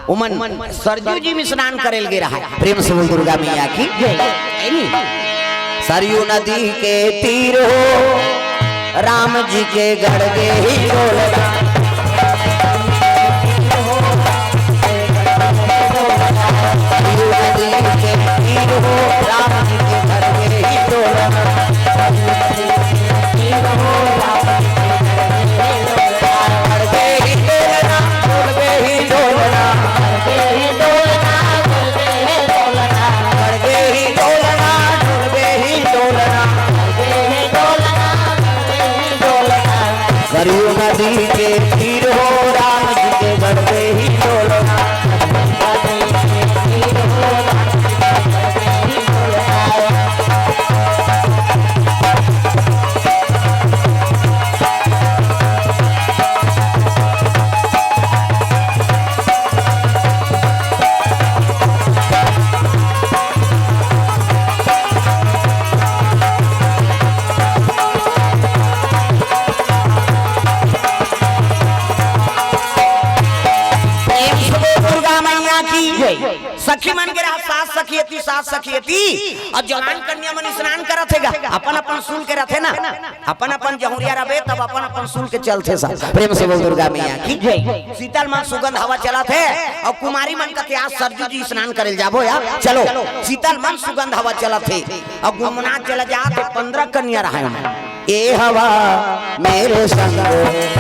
उमन सरजू जी म स्नान करे ल गे रहय। प्रेम से बोल दुर्गा मैया की। सरयू नदी के तीर हो, राम जी के गढ़ गे ही डोलना। सरयू नदी के तीर हो, राम जी के गढ़ गे ही डोलना। सरयू नदी के तीर हो, राम जी के गढ़ गे ही डोलना। प्रेम से बोल दुर्गा मैया की जय। सखी मन के रहा, सात सखी एती, सात सखी एती, अउ जवान कन्या मन स्नान करत हे गा, अपन अपन सूल के रथे ना, अपन अपन जहुरिया रबे, तब अपन अपन सूल के चलथे सब। प्रेम से बोल दुर्गा मैया की जय। शीतल मन सुगंध हवा चलत हे, अउ कुमारी मन कथे, "आज सरजू जी स्नान करे ल जाबो यार, चलो।" शीतल मन सुगंध हवा चलत हे, अउ गुनगुनात चला जात हे, पंद्रह कन्या रहय ओमा। ए हवा मेरे संग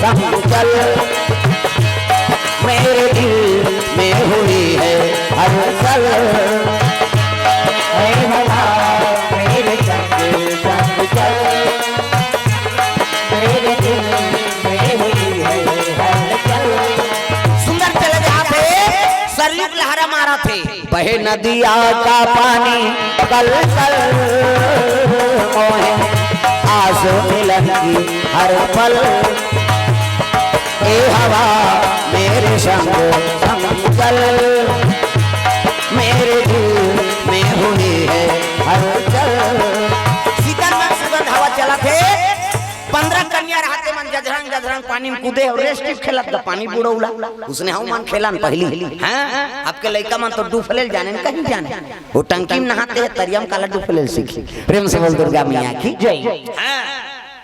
संग चल, मेरे दिल में हुई है हलचल। ए हवा मेरे संग संग चल, मेरे दिल में हुई है हलचल। सुंदर चले जात हे, सरयू लहरा मारा थे। बहे नदिया का पानी कल कल, मोहे आस मिलन की हर पल। ए हवा मेरे संग संग चल, मेरे दिल में हुई है हलचल। शीतल मन सुगंध हवा चला थे। पंद्रह कन्या रहते मन जजरंग जजरंग पानी में कूदे और रेस टिप खेलत द पानी बुड़ौला। उसने हव मन खेलन पहली। हाँ, आपके लइका मन तो डुफलेल जाने न कहीं जाने। वो टंकी में नहाते हैं, तरिया में काला डुफलेल सीखी। प्रेम से बोल दुर्गा मैया की जय। हाँ,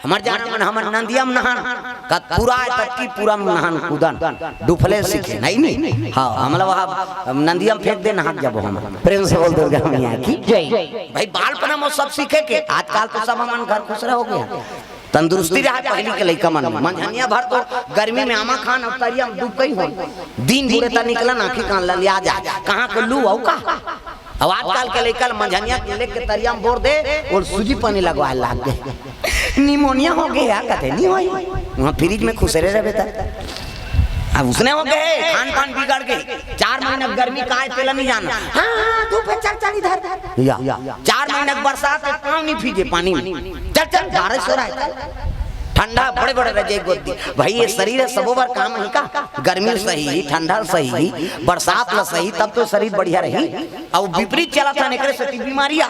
हमर जाना मन हमर नंदिया में नहान का पूरा है तब की पूरा में नहान कूदन डुफलेल सीखे नहीं नहीं। हाँ, हमला वहाँ नंदिया में फेंक दे, नहा के जाबो हम। प्रेम से बोल दुर्गा मैया की जय। भाई बालपना में सब सीखे के, आजकल तो सब हमन घर खुसरा हो गया। तंदुरुस्ती रहा पहली के लइका मन में। मंझनिया भर तो गर्मी में आमा खान और तरिया में डूब गई हो। दिन बुरे त निकलन, आँखी कान ललिया जा, कहाँ के लू अउ का। अब आजकल के लइका ल मंझनिया के लेके तरिया में बोर दे और सूजी पानी लगवाए लाग गए। निमोनिया हो गया, कहते नहीं होई। वहाँ फ्रिज में खुसरे रहबे त। अब उसने हो गए, खान पान बिगड़ गए। चार महीना गर्मी का है, तेला नहीं जाना। हाँ, हाँ, धूप है, चल, चल इधर। या, चार महीना के बरसात है, पाँव नहीं भीजे पानी में। चल, चल, बारिश हो रहा है, चल। ठंडा, बड़े बड़े रजाई गोद दी। भाई, ये शरीर है, सबो बार काम है का? गर्मी सही, ठंडा सही, बरसात ला सही, तब तो शरीर बढ़िया रही। अब विपरीत चला था, एकरे से बीमारी आ।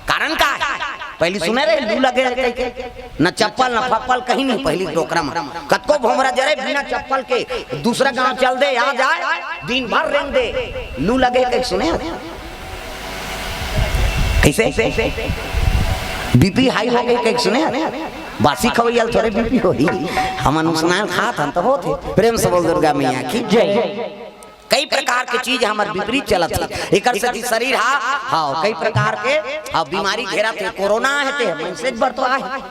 कारण का है? पहली सुने रहे, लू लगे रहे कह के। न चप्पल, न फप्पल, कहीं नहीं पहली डोकरा में। कतको भोमरा जरे बिना चप्पल के, दूसरा गांव चल दे, आ जाए, दिन भर रेंग दे, लू लगे कह सुने। कैसे? बीपी हाई हो गई कह सुने। बासी खवैया ल थोरे बीपी होही, हमन उसनान खात हन तो होत हे। प्रेम से बोल दुर्गा मैया की जय। कई प्रकार के चीज हमर विपरीत चलत हे, एकर सेती शरीर हा, हाँ, कई प्रकार के, हाँ, बीमारी घेरत हे। कोरोना हे ते मनसे बर तो आहे,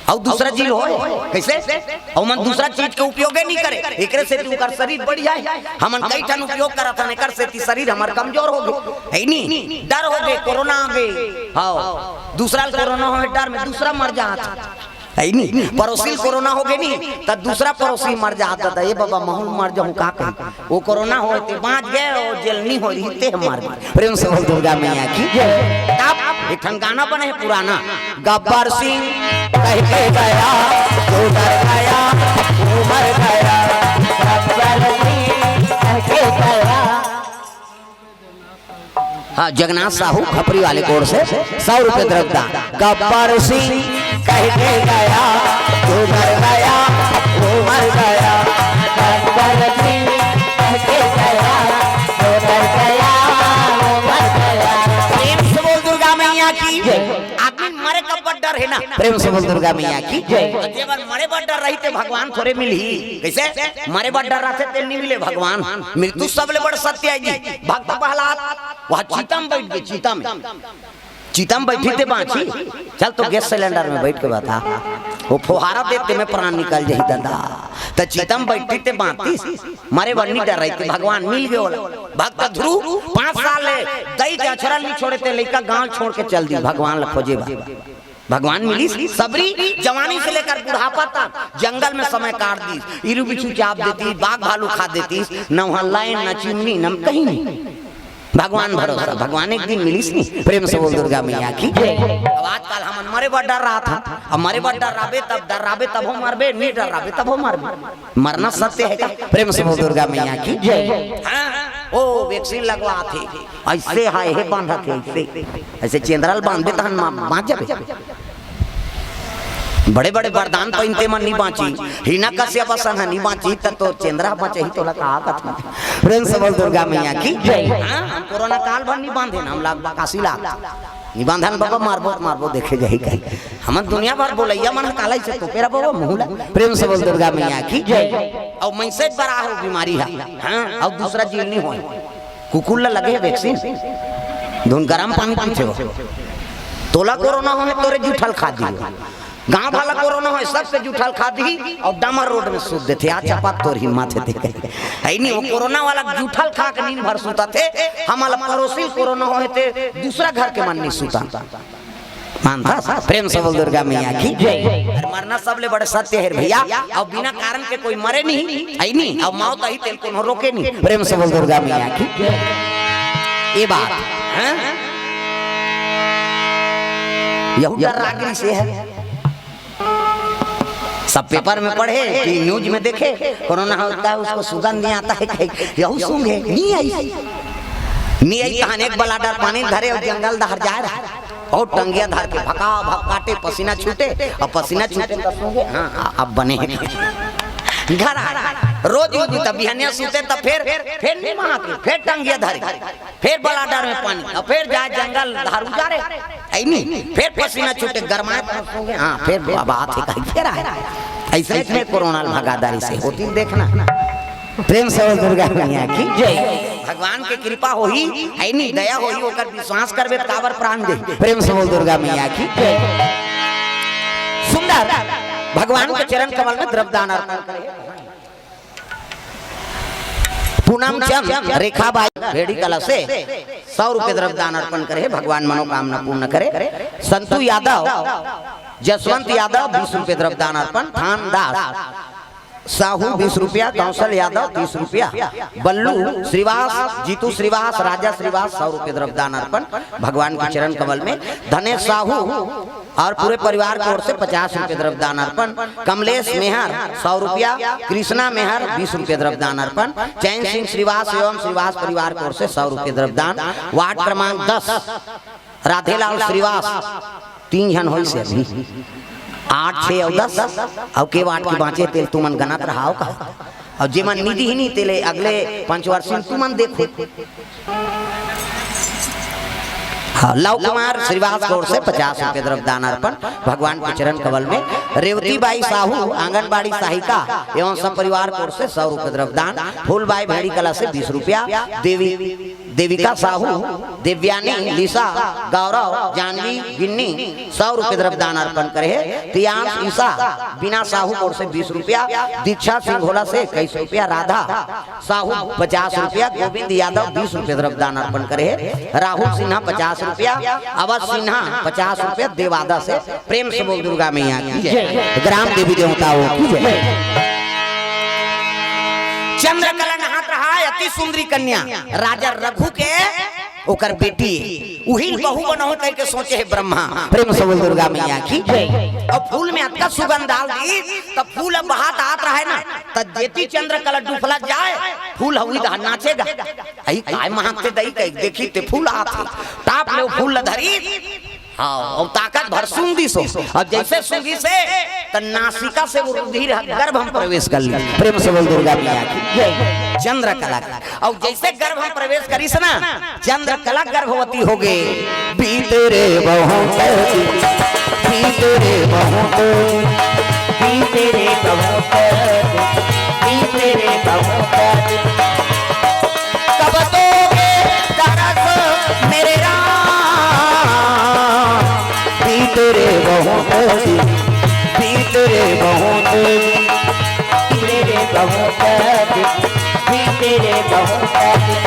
अउ दूसरा चीज होय, कैसे? अउ मन दूसरा चीज के उपयोगे नहीं करे, एकरे सेती ओकर शरीर बढ़ जाए। हमन कई ठन उपयोग करत हन, एकर सेती शरीर हमर कमजोर हो गए, है नी? डर हो गए, कोरोना आ गए, हाँ, दूसरा ल कोरोना होय डर में दूसरा मर जात। है नी? पड़ोसी ल कोरोना हो गए नी, त दूसरा पड़ोसी मर जात, त ए बाबा, महू मर जाऊं का कही? वो कोरोना होय ते बांच गए, वो जेल नी होय रही ते मर गए। प्रेम से बोल दुर्गा मैया की जय। तब एक ठन गाना बने हे पुराना, गब्बर सिंह कह के गया, तू डर गया, तू मर गया। गब्बर सिंह कह के गया। हाँ, जगन्नाथ साहू खपरी वाले कोर से सौ रुपये द्रव्य दान। गब्बर सिंह कह के गया, तू डर गया, तू मर गया। गब्बर सिंह कह के गया, तू डर गया, तू मर गया। प्रेम से बोल दुर्गा मैया की जय। आदमी मरे का बड़ डर है ना। प्रेम से बोल दुर्गा मैया की जय। जे बर मरे बर डर रही ते भगवान थोरे मिलही। कैसे? मरे बर डर रहते ते नहीं मिले भगवान। मृत्यु सबले बड़ सत्य है जी। भक्त प्रहलाद वह चिता में बैठ गए, चिता में। चिता में बैठी ते बांची। चल तो गैस सिलेंडर में बैठ के बता। वो फुहारा देते में प्राण निकल जाही दादा। त चिता में बैठी ते बांचिस। मरे बर नहीं डर रही ते भगवान मिल गए ओला। भक्त ध्रुव पाँच साल ले दई के अछरल नहीं छोड़े ते लइका गांव छोड़ के चल दी भगवान ला खोजे बर। भगवान मिलिस। सबरी जवानी से लेकर बुढ़ापा तक जंगल में समय काट दीस। इरू बिच्छू चाप देती, बाघ भालू खा देती, न वहाँ लाइन, न चिमनी, न कहीं नहीं। भगवान भरोसा, भगवान एक दिन मिलिस नहीं। प्रेम से बोल दुर्गा मैया की जय। अब आजकल हमन मरे बर डर रहा था, अब मरे बर डर रहबे तब, डर रहबे तब हो मरबे, नहीं डर रहबे तब हो मरबे। मरना सत्य है का? प्रेम से बोल दुर्गा मैया की जय। हाँ, ओ वैक्सीन लगवा थे, ऐसे हाय हे बांधा थे, ऐसे, ऐसे चेंदरा ल बांधबे तहन मा-, बांच जाबे। बड़े बड़े वरदान पहिनते मन नहीं बांची, हिना कश्यप असन ह नहीं बांची, त तो चेंदरा बचही तोला का कथन। प्रेम से बोल दुर्गा मैया की जय। हाँ, हम कोरोना काल भर नहीं बांधे ना, हम लाग काशी लाग। निबंधन बाबा मारबो त मारबो, देखे जाही कहीं। हमन दुनिया भर बोलैया मन ह काला से तोपे रहा बाबा मुहला। प्रेम से बोल दुर्गा मैया की जय। अउ मैसेज बर आहो बीमारी हा, हाँ, अउ दूसरा जीव नहीं होय। कुकुर ला लगे वैक्सीन, धुन गरम पानी पीथे हो। तोला कोरोना होय तोरे जूठल खा दी। गांव वाला कोरोना होय सबके जूठल खा दी अउ डामर रोड में सूत देथे। आ चपाक तोर हिम्मत हे ते। है नहीं, वो कोरोना वाला जूठल खा के नींद भर सूता थे। हमला पड़ोसी कोरोना होय ते दूसरा घर के मन नहीं सूता। मानता प्रेम से बोल दुर्गा मैया की जय। अरे मरना सबले बड़े सत्य हे रे भैया। अउ बिना कारण के कोई मरे नहीं, अइ नहीं, अउ मौत आही तेला कोनो रोके नहीं। प्रेम से बोल दुर्गा मैया की जय। ये बात, हैं? यहू डर रागरी से है। सब पेपर में पढ़े कि न्यूज में देखे, कोरोना होता है, उसको सुगंध नहीं आता है, कहे, यहू सूंघे, नहीं आई। नहीं आई, तहान एक बलाडर पानी धरे अउ जंगल डहर जाए रहा। अउ टंगिया धर के भका भक काटे, पसीना छूटे, अउ पसीना छूटे त सूंघे, हाँ, हाँ, अब बने। घर आ, रोज यूज त बिहनिया सूते त फेर, फेर नहीं महा के, फेर टंगिया धरे, फेर बलाडर में पानी, अउ फेर जाए जंगल डहर उजारे, अइ नहीं, फेर पसीना छूटे, गरमाए त सूंघे, हाँ, फेर बात हे कहीं फेर आए। अइसे, अइसने कोरोना ल भगादारी से होती देखना। प्रेम से बोल दुर्गा मैया की जय। भगवान के कृपा होही, अइ नहीं दया होही, ओकर विश्वास करबे त काबर प्राण दे। प्रेम से बोल दुर्गा मैया की जय। सुंदर भगवान के चरण कमल में द्रव्य दान अर्पण करे। पूनम चंद रेखा बाई भेड़ी कला से सौ रुपये द्रव्य दान अर्पण करे, भगवान मनोकामना पूर्ण करे। संतु यादव, जसवंत यादव बीस रुपये द्रव्य दान अर्पण। थान दास साहू बीस रुपया, कौशल यादव तीस रुपया, बल्लू श्रीवास, जीतू श्रीवास, राजा श्रीवास सौ रुपये द्रव्य दान अर्पण भगवान के चरण कमल में। धनेश साहू और पूरे परिवार की ओर से पचास रुपये द्रव्य दान अर्पण। कमलेश मेहर सौ रुपया, कृष्णा मेहर बीस रुपये द्रव्य दान अर्पण। चैन सिंह श्रीवास एवं श्रीवास परिवार की ओर से सौ रुपये द्रव्य दान। वार्ड क्रमांक दस राधेलाल श्रीवास, तीन झन होइस हे अभी, आठ, छः अउ दस, अउ के वार्ड के बाँचे तेला तुमन गनत रहा का। अउ जेमन निधि ही नहीं तेला अगले पंचवर्षी में तुमन देखो। हाँ, लव कुमार श्रीवास की ओर से पचास रुपये द्रव्य दान अर्पण भगवान के चरण कमल में। रेवती बाई साहू आंगनबाड़ी सहायिका एवं सपरिवार की ओर से सौ रुपये द्रव्य दान। फूलबाई भेड़ी कला से बीस रुपया। देवी देविका साहू, देवयानी, लिसा, गौरव, जानवी, गिन्नी सौ रुपये द्रव्य दान अर्पण करे हे। तियांश ईसा, बीना साहू की ओर से बीस रुपया, दीक्षा सिंह भोला से इक्कीस रुपया, राधा साहू पचास रुपया, गोविंद यादव बीस रुपये द्रव्य दान अर्पण करे हे, राहुल सिन्हा पचास रुपया, अवध सिन्हा पचास रुपया, देवादा से। प्रेम से बोल दुर्गा मैया की जय। जय। ग्राम देवी देवताओं की जय। जय। चंद्रकला नहात रहा, अति सुंदरी कन्या, राजा रघु के ओकर बेटी, उही बहू बनहूं कह के सोचे हे ब्रह्मा। प्रेम से बोल दुर्गा मैया की जय। अउ फूल में अतका सुगंध डाल दी, त फूल अब बहात आत रहे ना, त जेती चंद्रकला डुफला जाए, फूल हवी दहा नाचेगा। अई काय महकते दई कह देखी ते फूल आत हे, टाप ले फूल ल धरी, हाँ, अउ ताकत भर सूंघ दिस हो। अब जैसे सूंघिस हे, त नासिका से वो रुधिर ह गर्भ में प्रवेश कर ली। प्रेम से बोल दुर्गा मैया की जय। चंद्रकला। अउ जैसे गर्भ में प्रवेश करिस ना, चंद्रकला गर्भवती हो गे। बीते रे बहुत दिन, बीते रे बहुत दिन, बीते रे बहुत दिन, बीते रे बहुत दिन। कब दोगे दरस मेरे राम, बीते रे बहुत दिन, बीते रे बहुत दिन, बीते रे बहुत दिन, बीते रे बहुत दिन।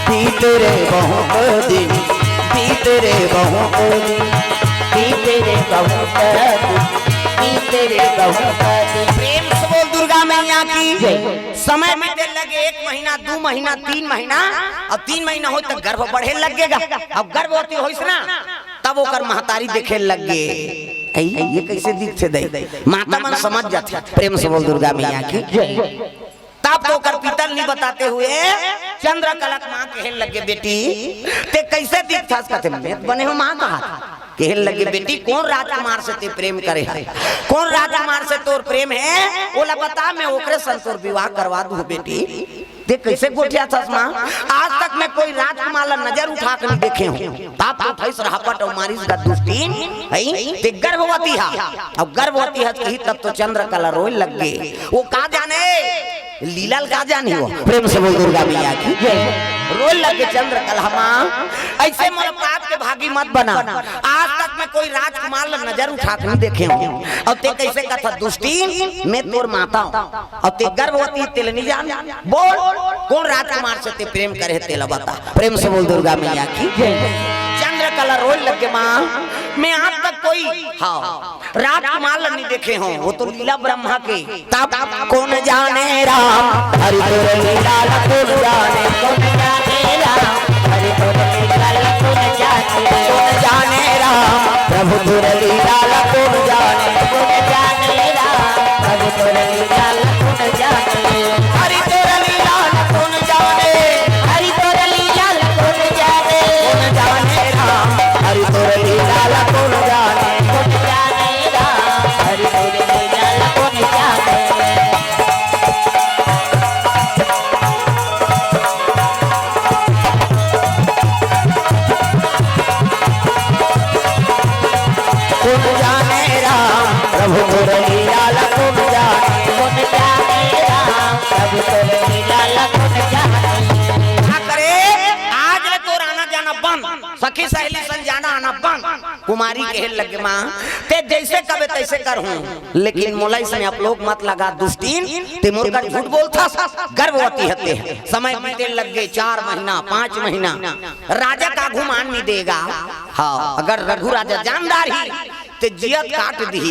बीते रे बहुत दिन, बीते रे बहुत दिन, बीते रे बहुत दिन, बीते रे बहुत दिन। प्रेम से बोल दुर्गा मैया की जय। समय बीते लगे, एक महीना, दू महीना, तीन महीना, अब तीन महीना होय त गर्भ बढ़े लगेगा। अब गर्भवती होइस ना, तब ओकर महतारी देखे लग गे। "अई, ये कैसे दिखथे दई?" माता मन समझ जाथे। प्रेम से बोल दुर्गा मैया की जय। तब तो ओकर पिता ल नहीं बताते हुए चंद्रकला के माँ कहे लगे, "बेटी, ते कैसे दिखथस?" कथे, "मैं बने हो माँ कहा।" कहे लगे, "बेटी, कौन राजकुमार से ते प्रेम करे है? कौन राजकुमार से तोर प्रेम है? ओला बता, मैं ओकरे संग तोर विवाह करवा दूँ बेटी।" ते कैसे गोठियाथस माँ? आज तक मैं कोई राजकुमार ला नजर उठा के नहीं देखे हो। तब तो उठाइस रहपट अउ मारिस गा दुष्टिन, हई, ते गर्भवती हा। अब गर्भवती हा कही तब तो चंद्रकला रोए लग गे। वो का जाने, लीला ल का जाने हो। प्रेम से बोल दुर्गा मैया की। रोए लग गे चंद्रकला, माँ, ऐसे मोर पाप के भागी मत बना। आज तक मैं कोई राजकुमार ला नजर उठा के नहीं देखे हो। अउ ते कैसे कथा दुष्टिन, मैं तोर माता हूँ। अउ ते गर्भवती, तेला नहीं जान। बोल, कोन राजकुमार से ते प्रेम करे हे, तेला बता। प्रेम से बोल दुर्गा मैया की। चंद्रकला रोए लग गे, माँ, मैं आज तक कोई, हाँ, राजकुमार ला नहीं देखे हो, वो तो लीला ब्रह्मा के। तब कोन जाने राम, हरि तोर लीला ला कोन जाने, कोन जाने राम, हरि तोर लीला ला कोन जाने, कोन जाने राम, प्रभु तोर लीला ला कोन जाने, कोन जाने राम, प्रभु तोर लीला ला कोन जाने, हरि तोर लीला ला कोन जाने, हरि तोर लीला ला कोन जाने, कोन जाने राम, हरि तोर लीला ला कोन जाने, कोन जाने राम, हरि तोर लीला ला कोन जाने। कोन जाने राम, प्रभु तोर लीला ला कोन जाने, कोन जाने राम, प्रभु तोर लीला ला कोन जाने। का करे, आज ले तोर आना जाना बंद, सखी सहेली संग जाना आना बंद। कुमारी कहे लगे, माँ, ते जैसे कबे तैसे करहूँ, लेकिन मोला इसमें आप लोग मत लगा दुष्टिन, ते मोर कर झूठ बोलथस, गर्भवती हते। समय बीते लग गे, चार महीना, पाँच महीना, राजा का घुमान नहीं देगा। हाँ, अगर रघु राजा जानदार ही, ते जियत काट दी।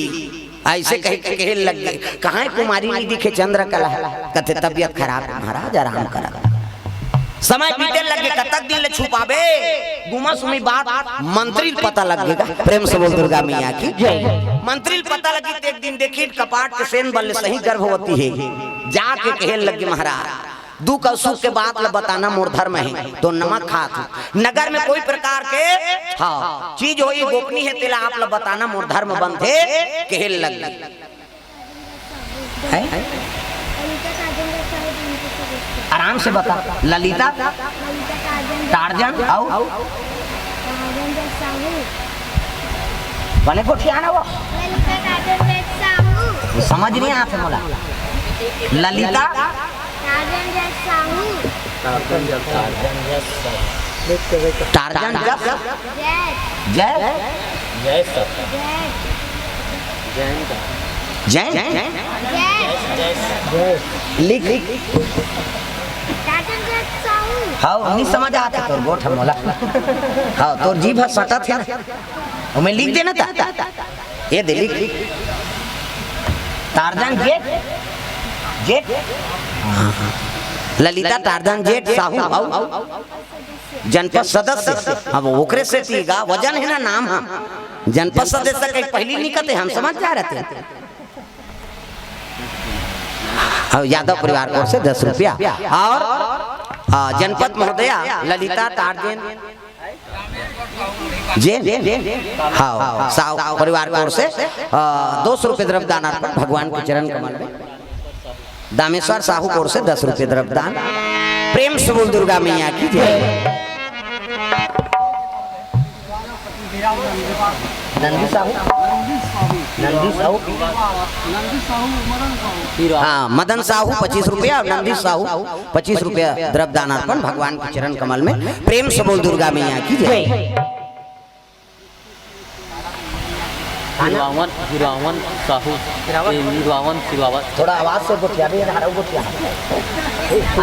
ऐसे कह के कहे लग गे, कहाँ कुमारी नहीं दिखे चंद्रकला, कथे तबियत खराब है महाराज, आराम करा। समय बीते लगे, कतक दिन ले छुपाबे? गुमा सुमी बात मंत्री ल पता लग गेगा। प्रेम से बोल दुर्गा मैया की। मंत्री ल पता लगी त एक दिन देखी कपाट के सेन बल्ले सही गर्भवती हे। जाके कहे लगे, महाराज, दुख अउ सुख के बात ल बताना मोर धर्म हे, तो नमक खात हूँ। नगर में कोई प्रकार के, हाँ, चीज होई गोपनीय हे, तेला आप ल बताना मोर धर्म बनथे, कहे लगे। हैं? आराम से बता। ललिता टार्जन अउ बने गोठियाना वो। वो समझ नहीं आते मोला। ललिता टार्जन जस। टार्जन जस। जय। जय। जय। लिख। टार्जन जस साहू। हाँ, नहीं समझ आते तोर गोठ मोला। हाँ, तोर जीभ ह सटत हे ना। ओमे लिख देना था। ये दे लिख। टार्जन जेठ। जेठ। ललिता टार्जन जेठ साहू। हाँ। जनपद सदस्य, अब ओकरे सेती गा, वजन हे ना नाम ह। जनपद सदस्य कहीं पहली निकलते, हम समझ जा रहे थे। अब यादव परिवार की ओर से दस रुपया और, आ, जनपद महोदया ललिता टार्जन जैन, हाँ, साहू परिवार की ओर से, आ, दो सौ रुपये द्रव्य दान अर्पण भगवान के चरण कमल में। दामेश्वर साहू की ओर से दस रुपये द्रव्य दान। प्रेम से बोल दुर्गा मैया की जय। नंदी साहू, नंदी साहू, हाँ, मदन साहू पच्चीस रुपया और नंदी साहू पच्चीस रुपया द्रव्य दान अर्पण भगवान के चरण कमल में। प्रेम से बोल दुर्गा मैया की जय। हिरवावन, हिरवावन साहू, हिरवावन? ए, हिरवावन सिरवावत। थोड़ा आवाज से गोठिया, बे, ना, गोठिया।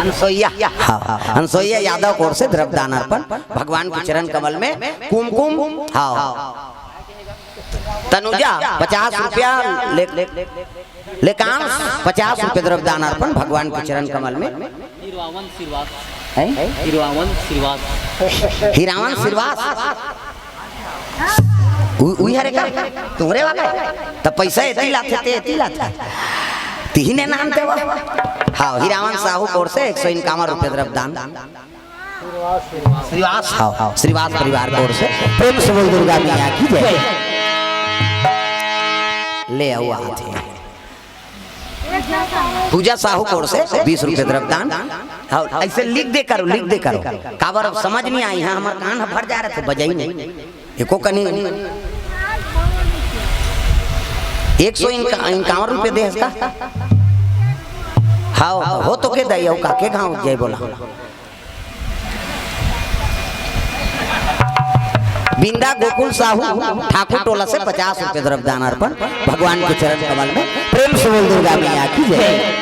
अनसोइया, हाँ, हाँ, अनसोइया यादव की ओर से द्रव्य दान अर्पण, भगवान के चरण कमल में कुमकुम, हाँ, तनुजा पचास रुपया ले, ले, लेकांश पचास रुपये द्रव्य दान अर्पण भगवान के चरण कमल में। हिरवावन सिरवास। हैं? हिरवावन सिरवास। हिरावन सिरवास। उ-, उही हरे का? तुहरे वाला हे? त पैसा एती लाथे, ते एती लाथे। तिही ने नाम देवा। हाँ, हिरावन साहू की ओर से एक सौ इक्यावन रुपये द्रव्य दान। श्रीवास, हाँ, श्रीवास परिवार की ओर से। प्रेम से बोल दुर्गा मैया की जय। ले आओ हाथ में। पूजा साहू कोर से बीस रुपये द्रव्यदान। हाँ, ऐसे लिख दे करो, लिख दे करो। काबर अब समझ नहीं आई, हाँ, हमर कान ह भर जा रहे थे, बजाई नहीं। एको कनी एक सौ इनका-, इक्यावन रुपये दे इसका। हाँ, हो तो के दई, अउ का के गाँव जाए बोला। बिंदा गोकुल साहू ठाकुर टोला से पचास रुपये द्रव्यदान अर्पण भगवान के चरण कमल में। प्रेम से बोल दुर्गा मैया की जय।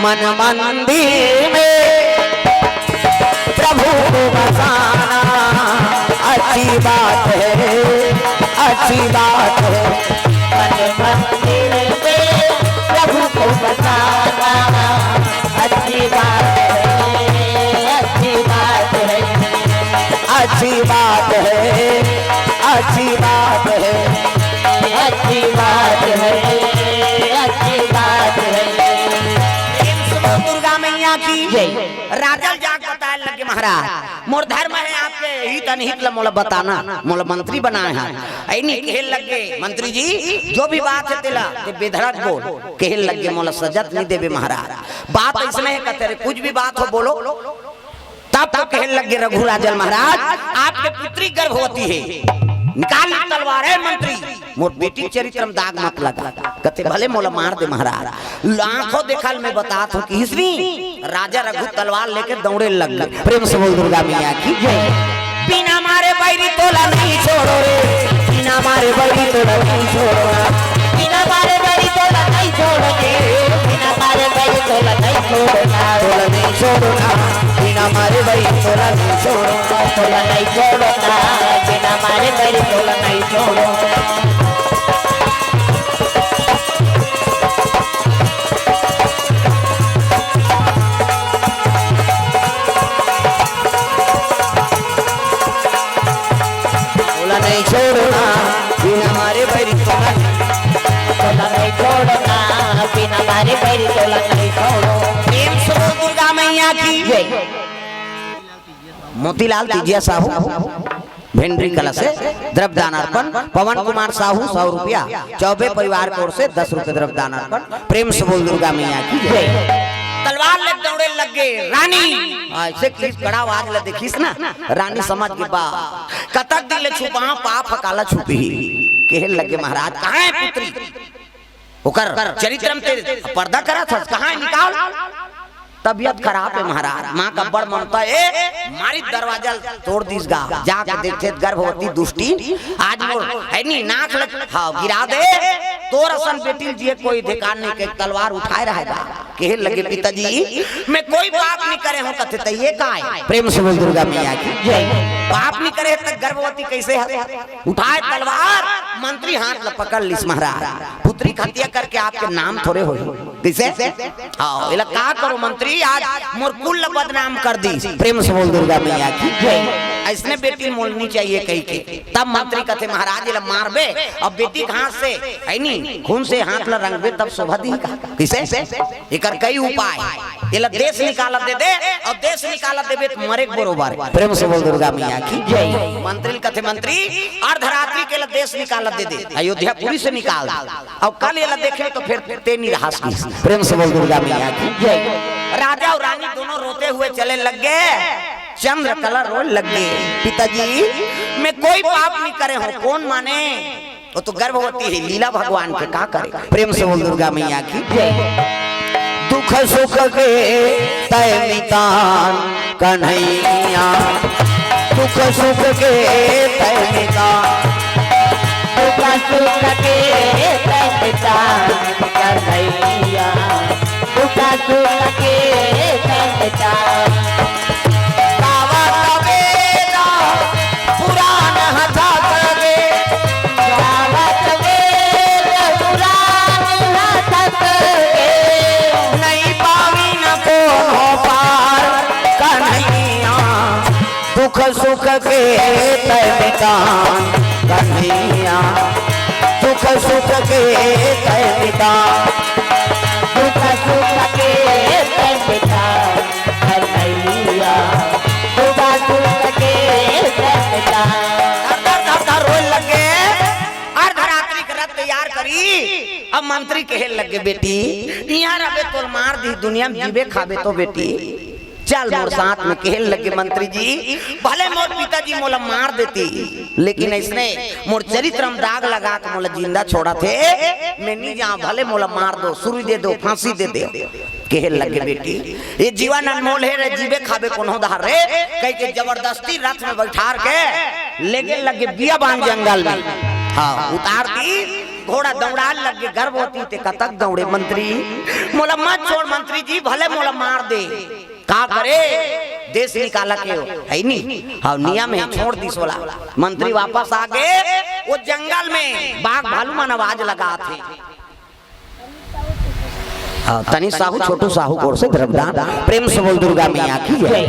मन मंदिर में प्रभु को बसाना अच्छी बात है, अच्छी बात है। मन मंदिर में प्रभु को बसाना अच्छी बात है, अच्छी बात है। अच्छी बात है, अच्छी बात है, अच्छी बात है, अच्छी बात है। प्रेम से बोल दुर्गा मैया की जय। राजा ल जाके बताए लगे, महाराज, मोर धर्म है आपके हित अनहित ल मोला बताना, मोला मंत्री बनाए हैं। ऐनी कहे लगे, मंत्री जी, जो भी बात है तेला ते बेधड़क बोल। कहे लगे, मोला सजा त नहीं देबे महाराज, बात ऐसने है, कहते रे, कुछ भी बात हो बोलो। तब तो कहे लगे रघु राजन महाराज, आपके पुत्री गर्भवती है, निकाल ली तलवार है मंत्री, मोर बेटी चरित्र में दाग मत लगा। कहते भले मोला मार दे महाराज, आंखों देखा ल मैं बतात हूँ कि इसने राजा रघु तलवार लेके दौड़े लग गए। प्रेम से बोल दुर्गा मैया की जय। बिना मारे बैरी तोला नहीं छोड़ो रे, बिना मारे बैरी तोला नहीं छोड़ो ना, बिना मारे बैरी तोला नहीं छोड़ो रे, बिना मारे बैरी तोला नहीं छोड़ो ना, तोला नहीं छोड़ो ना, बिना मारे बैरी तोला नहीं छोड़ो ना, तोला नहीं छोड़ो ना, बिना मारे बैरी तोला नहीं छोड़ो ना। तोला नहीं छोड़ो ना, बिना मारे बैरी तोला नहीं। तोला नहीं छोड़ो ना, बिना मारे बैरी तोला नहीं छोड़ो। प्रेम से बोल दुर्गा मैया की जय। मोतीलाल तीजिया साहू भेंडरी कला से द्रव्यदान अर्पण, पवन कुमार साहू सौ रुपया, चौबे परिवार की ओर से दस रुपये द्रव्यदान अर्पण। प्रेम से बोल दुर्गा मैया की जय। तलवार ले दौड़े लग गए रानी। ऐसे किस कड़ा आवाज ले देखिस ना, रानी समझ के बा, कतक दिन ले छुपा पाप ह काला छुपही। कहे लगे महाराज, कहाँ है पुत्री? ओकर चरित्र में ते पर्दा करा था, कहाँ है, निकाल। तबीयत खराब है महाराज, माँ का बड़ ममता है, मारी दरवाजा तोड़ दीस गा, जाके देखते गर्भवती दुष्टी, आज मोर है नी नाक लग, हाँ, गिरा दे, तोर असन बेटी ल जिए कोई अधिकार नहीं, के तलवार उठाए रहेगा। कहे लगे पिताजी, मैं कोई पाप नहीं करे हूँ, कथे त ये का है? प्रेम से बोल दुर्गा मैया की जय। पाप नहीं करे त गर्भवती कैसे है? उठाए तलवार, मंत्री हाथ ल पकड़ लिस महाराज, पुत्री हत्या करके आपके नाम थोड़े होही। कैसे? हाँ, एला का करो मंत्री, आज मोर कुल ल बदनाम कर दी। प्रेम से बोल दुर्गा मैया की जय। ऐसने बेटी मोलनी चाहिए कही के। तब मंत्री कथे महाराज एला मारबे, अब बेटी के हाथ से है नी खून से हाथ ल रंगबे तब शोभा दी का? कैसे? एकर कई उपाय। एला देश निकालत दे दे, अउ देश निकालत देबे त मरे के बरोबर। प्रेम से बोल दुर्गा मैया की जय। मंत्री ल कथे मंत्री, अर्धरात्रि के एला देश निकालत दे दे, अयोध्यापुरी से निकाल दे। अउ कल एला देखे तो फिर ते नहीं रहा सकिस। प्रेम से बोल दुर्गा मैया की जय। राजा अउ रानी दोनों रोते हुए चले लग गए। चंद्रकला रोए लग गए, पिताजी, मैं कोई पाप नहीं करे हूँ, कौन माने? वो तो गर्भवती है, लीला भगवान के का करे। प्रेम से बोल दुर्गा मैया की जय। दुख सुख के तय मितान कन्हैया, दुख सुख के तय मितान, दुख सुख के तय मितान कन्हैया, दुख सुख के तय मितान। गावत वेद पुराण हथक गे, गावत वेद पुराण हथक गे, नहीं पाविन कोनो पार कन्हैया, दुख सुख के तय मितान कन्हैया, दुख सुख के तय मितान, दुख सुख के तय मितान। कन्हैया, डूबा दूध के रसदार। धर, धर, धर, धर, रोए लगे। अर्धरात्रि के रथ तैयार करी, अब मंत्री कहे लगे, "बेटी, इहाँ रबे तोल मार दी, दुनिया में जीबे खाबे तो बेटी, चल मोर साथ में।" कहे लगे मंत्री जी, "भले मोर पिताजी मोला मार देती, लेकिन इसने मोर चरित्र में दाग लगा के मोला जिंदा छोड़ा थे, मैं नहीं जाऊँ, भले मोला मार दो, सुरी दे दो, फांसी दे दो।" कहे लगे, "बेटी, ये जीवन अनमोल हे रे, जीबे खाबे कोनो धार रे," कह के जबरदस्ती रथ में बैठार के लेगे लगे बियाबान जंगल में। हाँ, उतार दी, घोड़ा दौड़ाए लगे, गर्भवती ते कतक दौड़े। "मंत्री, मोला मत छोड़ मंत्री जी, भले मोला मार दे।" का करे, देश निकाला के हो, है नी? हाँ, नियम है, छोड़ दिस ओला। मंत्री वापस आ गे, वो जंगल में बाघ भालू मन आवाज लगात हे। हाँ, तनी साहू, छोटू साहू गोर से द्रवदान। प्रेम से बोल दुर्गा मैया की जय।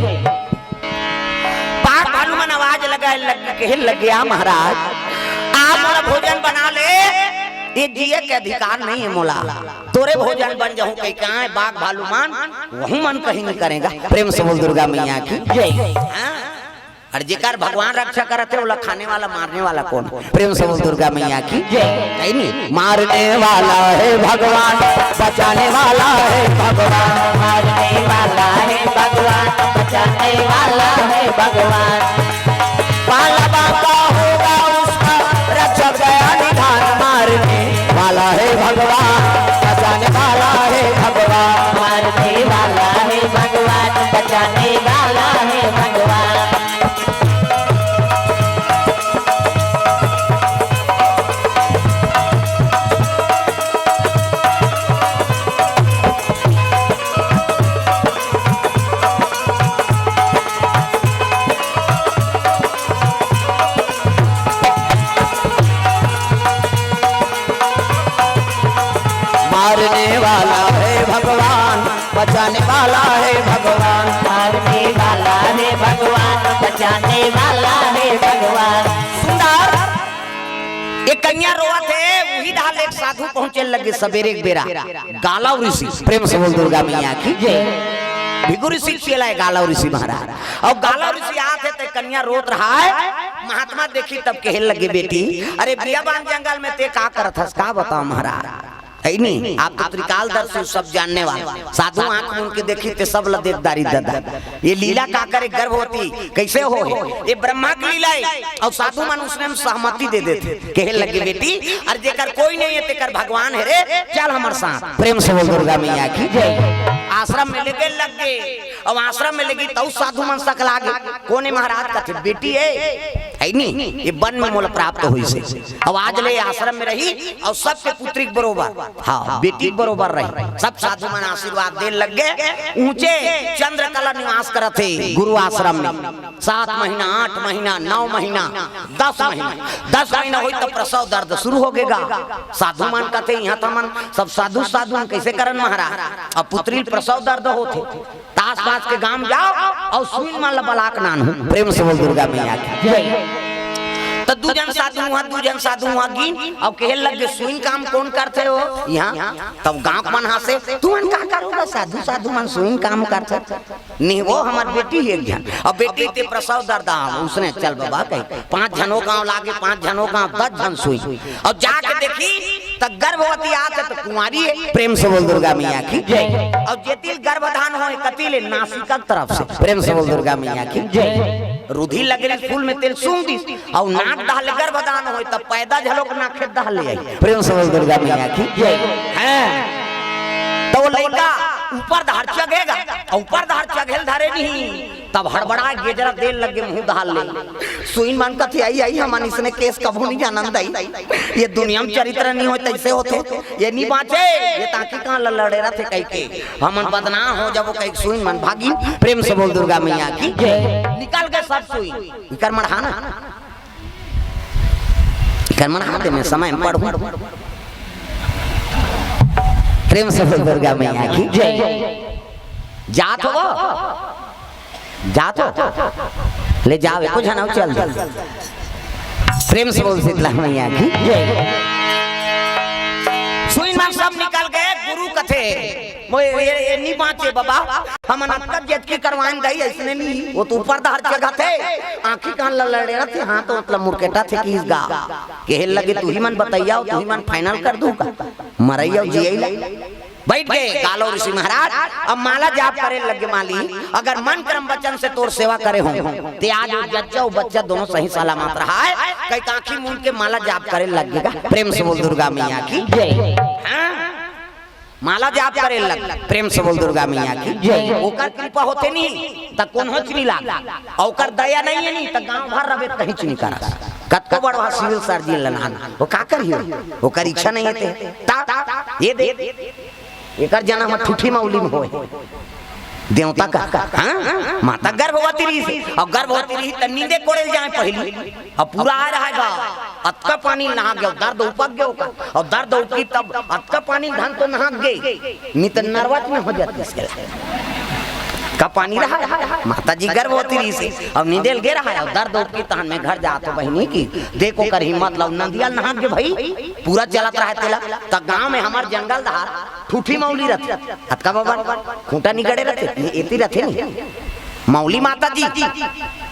बाघ भालू मन आवाज लगाए लग, कहे लगे, "आ महाराज, आ मोला भोजन बना ले, ये जिए के अधिकार नहीं है मोला, तोरे भोजन बन जाऊं कहीं।" कहाँ है बाघ भालू मन? वहू मन कहीं नहीं करेगा। प्रेम से बोल दुर्गा मैया की जय। हाँ। अउ जेकर भगवान रक्षा करत हे, ओला खाने वाला, मारने वाला कोन? प्रेम से बोल दुर्गा मैया की जय। है नी? मारने वाला है भगवान, बचाने वाला है भगवान। मारने वाला है भगवान, बचाने वाला है भगवान। पाला बाबा होगा उसका, रक्षा गया निधान। मारने वाला है भगवान, बचाने वाला है भगवान। मारने वाला है भगवान, बचाने वाला है भगवान। मारने वाला है भगवान, बचाने वाला है भगवान। मारने वाला है भगवान, बचाने वाला है भगवान। सुंदर, एक कन्या रोवत हे, उही डहर ले एक साधु पहुंचे लगे सबेरे के बेरा। गालव ऋषि, प्रेम से बोल दुर्गा मैया की जय। भृगु ऋषि के चेला हे गालव ऋषि महाराज। अउ गालव ऋषि आत हे ते कन्या रोत रहा हे, महात्मा देखिस तब कहे लगे, "बेटी, अरे बियाबान जंगल में ते का करत हस, का बतावं महाराज?" है नी? आप तो त्रिकालदर्शी, सब जानने वाला। साधु आंख मूंद के देखिस ते सब ला देख डारिस दादा। ये लीला का करे गर्भवती, कइसे होय? ये ब्रह्मा के लीला हे। अउ साधु मन उसने में सहमति दे देथे, कहे लगे, "बेटी, अरे जेकर कोई नहीं हे, तेकर भगवान हे रे, चल हमर साथ।" प्रेम से बोल दुर्गा मैया की जय। आश्रम में लेगे लगे, अउ आश्रम में लेगिस तउ साधु मन सकला गे, "कोन हे महाराज?" कथे, "बेटी हे, है नी, ये वन में मोला प्राप्त होइस हे।" अउ आज ले आश्रम में रहिस अउ सबके पुत्री के बरोबर, हाँ, बेटी के बरोबर रहिस। सब साधु मन आशीर्वाद दे लग गे। ऊंचे चंद्रकला निवास करत हे गुरु आश्रम में। सात महीना, आठ महीना, नौ महीना, दस महीना, दस महीना होइस त प्रसव दर्द शुरू हो गेगा। साधु मन कथे, "इहाँ त हमन सब साधु, साधु मन कइसे करन महाराज?" अब पुत्री ल प्रसव दर्द होथे। त आसपास के गांव जाव अउ सुइन मन ल बला के लानव। प्रेम से बोल दुर्गा मैया की जय। त दू झन साधु उहाँ, दू झन साधु उहाँ गिन अउ कहे लग गे, "सुइन काम कोन करथे हो इहाँ?" तब गांव के मन हाँसे, "तुमन का करहू गा साधु, साधु मन सुइन काम करथे।" "नहीं वो हमर बेटी हे एक झन, अउ बेटी ते प्रसव दर्द हे, उसने।" "चल बबा," कहि पांच झन ओ गांव लागे, पांच झन ओ गांव, दस झन सुइन। अउ जाके देखिस त गर्भवती आत हे त कुंवारी हे। प्रेम से बोल दुर्गा मैया की जय। अउ जेती ले गर्भधान होय, कती ले? नासिका के तरफ से। प्रेम से बोल दुर्गा मैया की जय। रुधिर लगे ले फूल में तेला सूंघ दिस, अउ नाक डहर ले गर्भधान होय, त पैदा घलो के नाक डहर ले आइस। प्रेम से बोल दुर्गा मैया की जय। हैं। त ओ लइका ऊपर डहर चघेगा, अउ ऊपर डहर चघे ल धरे नहीं, तब हड़बड़ा गेजरा दे लग गे मुंह डहर ले। सुइन मन कथे, "अई, अई, हमन इसने केस कभू नहीं जानन दई। ये दुनिया में चरित्र नहीं होय, तइसे होथे। ये नहीं बांचे, ये ताकि कहाँ ल लड़े रथे," कहिके, "हमन बदनाम हो जाबो," कहिके सुइन मन भागिन। प्रेम से बोल दुर्गा मैया की जय। निकल गे सब सुइन। इकर मड़हा ना, इकर मड़हा दे, मैं समय में पढ़हूं। प्रेम से बोल दुर्गा मैया की जय। जात हो वो? जात हो? ले जाव, एको झन अउ चल दे। प्रेम से बोल शीतला मैया की जय। सुइन मन सब निकल गे, गुरु कथे, मोए ये, ये नी बाँचे बबा, हमन अतका जेतकी करवाएन दाई, अइसने नी। वो तो ऊपर डहर चघत हे, आँखी कान ल लड़े रथे, हाँ तो मतलब मुरकेटा थे कि इस गा। कहे लगे, "तुही मन बतइया हो, तुही मन final कर दूँ का? मरइया हो, जियइया।" बइठ गे गालो ऋषि महाराज, अब माला जाप करे लगे, "माली, अगर मन क्रम वचन से तोर सेवा करे हों, ते आज वो जच्चा, वो बच्चा दोनों सही सलामत रहा है।" कहिके आँखी मूंद के माला जाप करे लगे गा। प्रेम से बोल दुर्गा मैया की। जय। हाँ? माला जाप करे लग, प्रेम से बोल दुर्गा मैया की। जय। ओकर कृपा होथे नी, त कोनोच नी लाग। अउ ओकर दया नइ हे नी, त गाँव भर रबे त कहींच नी करस। कतको बड़वा civil surgeon लनहन, वो का करही? ओकर इच्छा नइ हे ते। ता, ये दे, एकर जनम ह ठूठी मौली में होय। देवता का, हाँ? माता गर्भवती रहिस, अउ गर्भवती रहिस त नींदे कोड़े ल जाए पहिली। अब पूरा आ रहा हे गा, अतका पानी नहा गे, दर्द उपक गे ओकर, अउ दर्द उपकी तब अतका पानी धन तो नहा गे, नी त नरवा में हो जातिस। का पानी रहा हे? माता जी गर्भवती रहिस हे, अब नींदे ल गे रहा हे, अउ दर्द उपकी तहन में घर जात हों बहिनी की, देख ओकर हिम्मत ल, नंदिया ल नहा गे भई, पूरा चलत रहा हे तेला, त गाँव में हमर जंगल डहर ठूठी मौली रथे, अतका बबा खूंटा निकड़े रथे, एती रथे नी। मौली माता जी,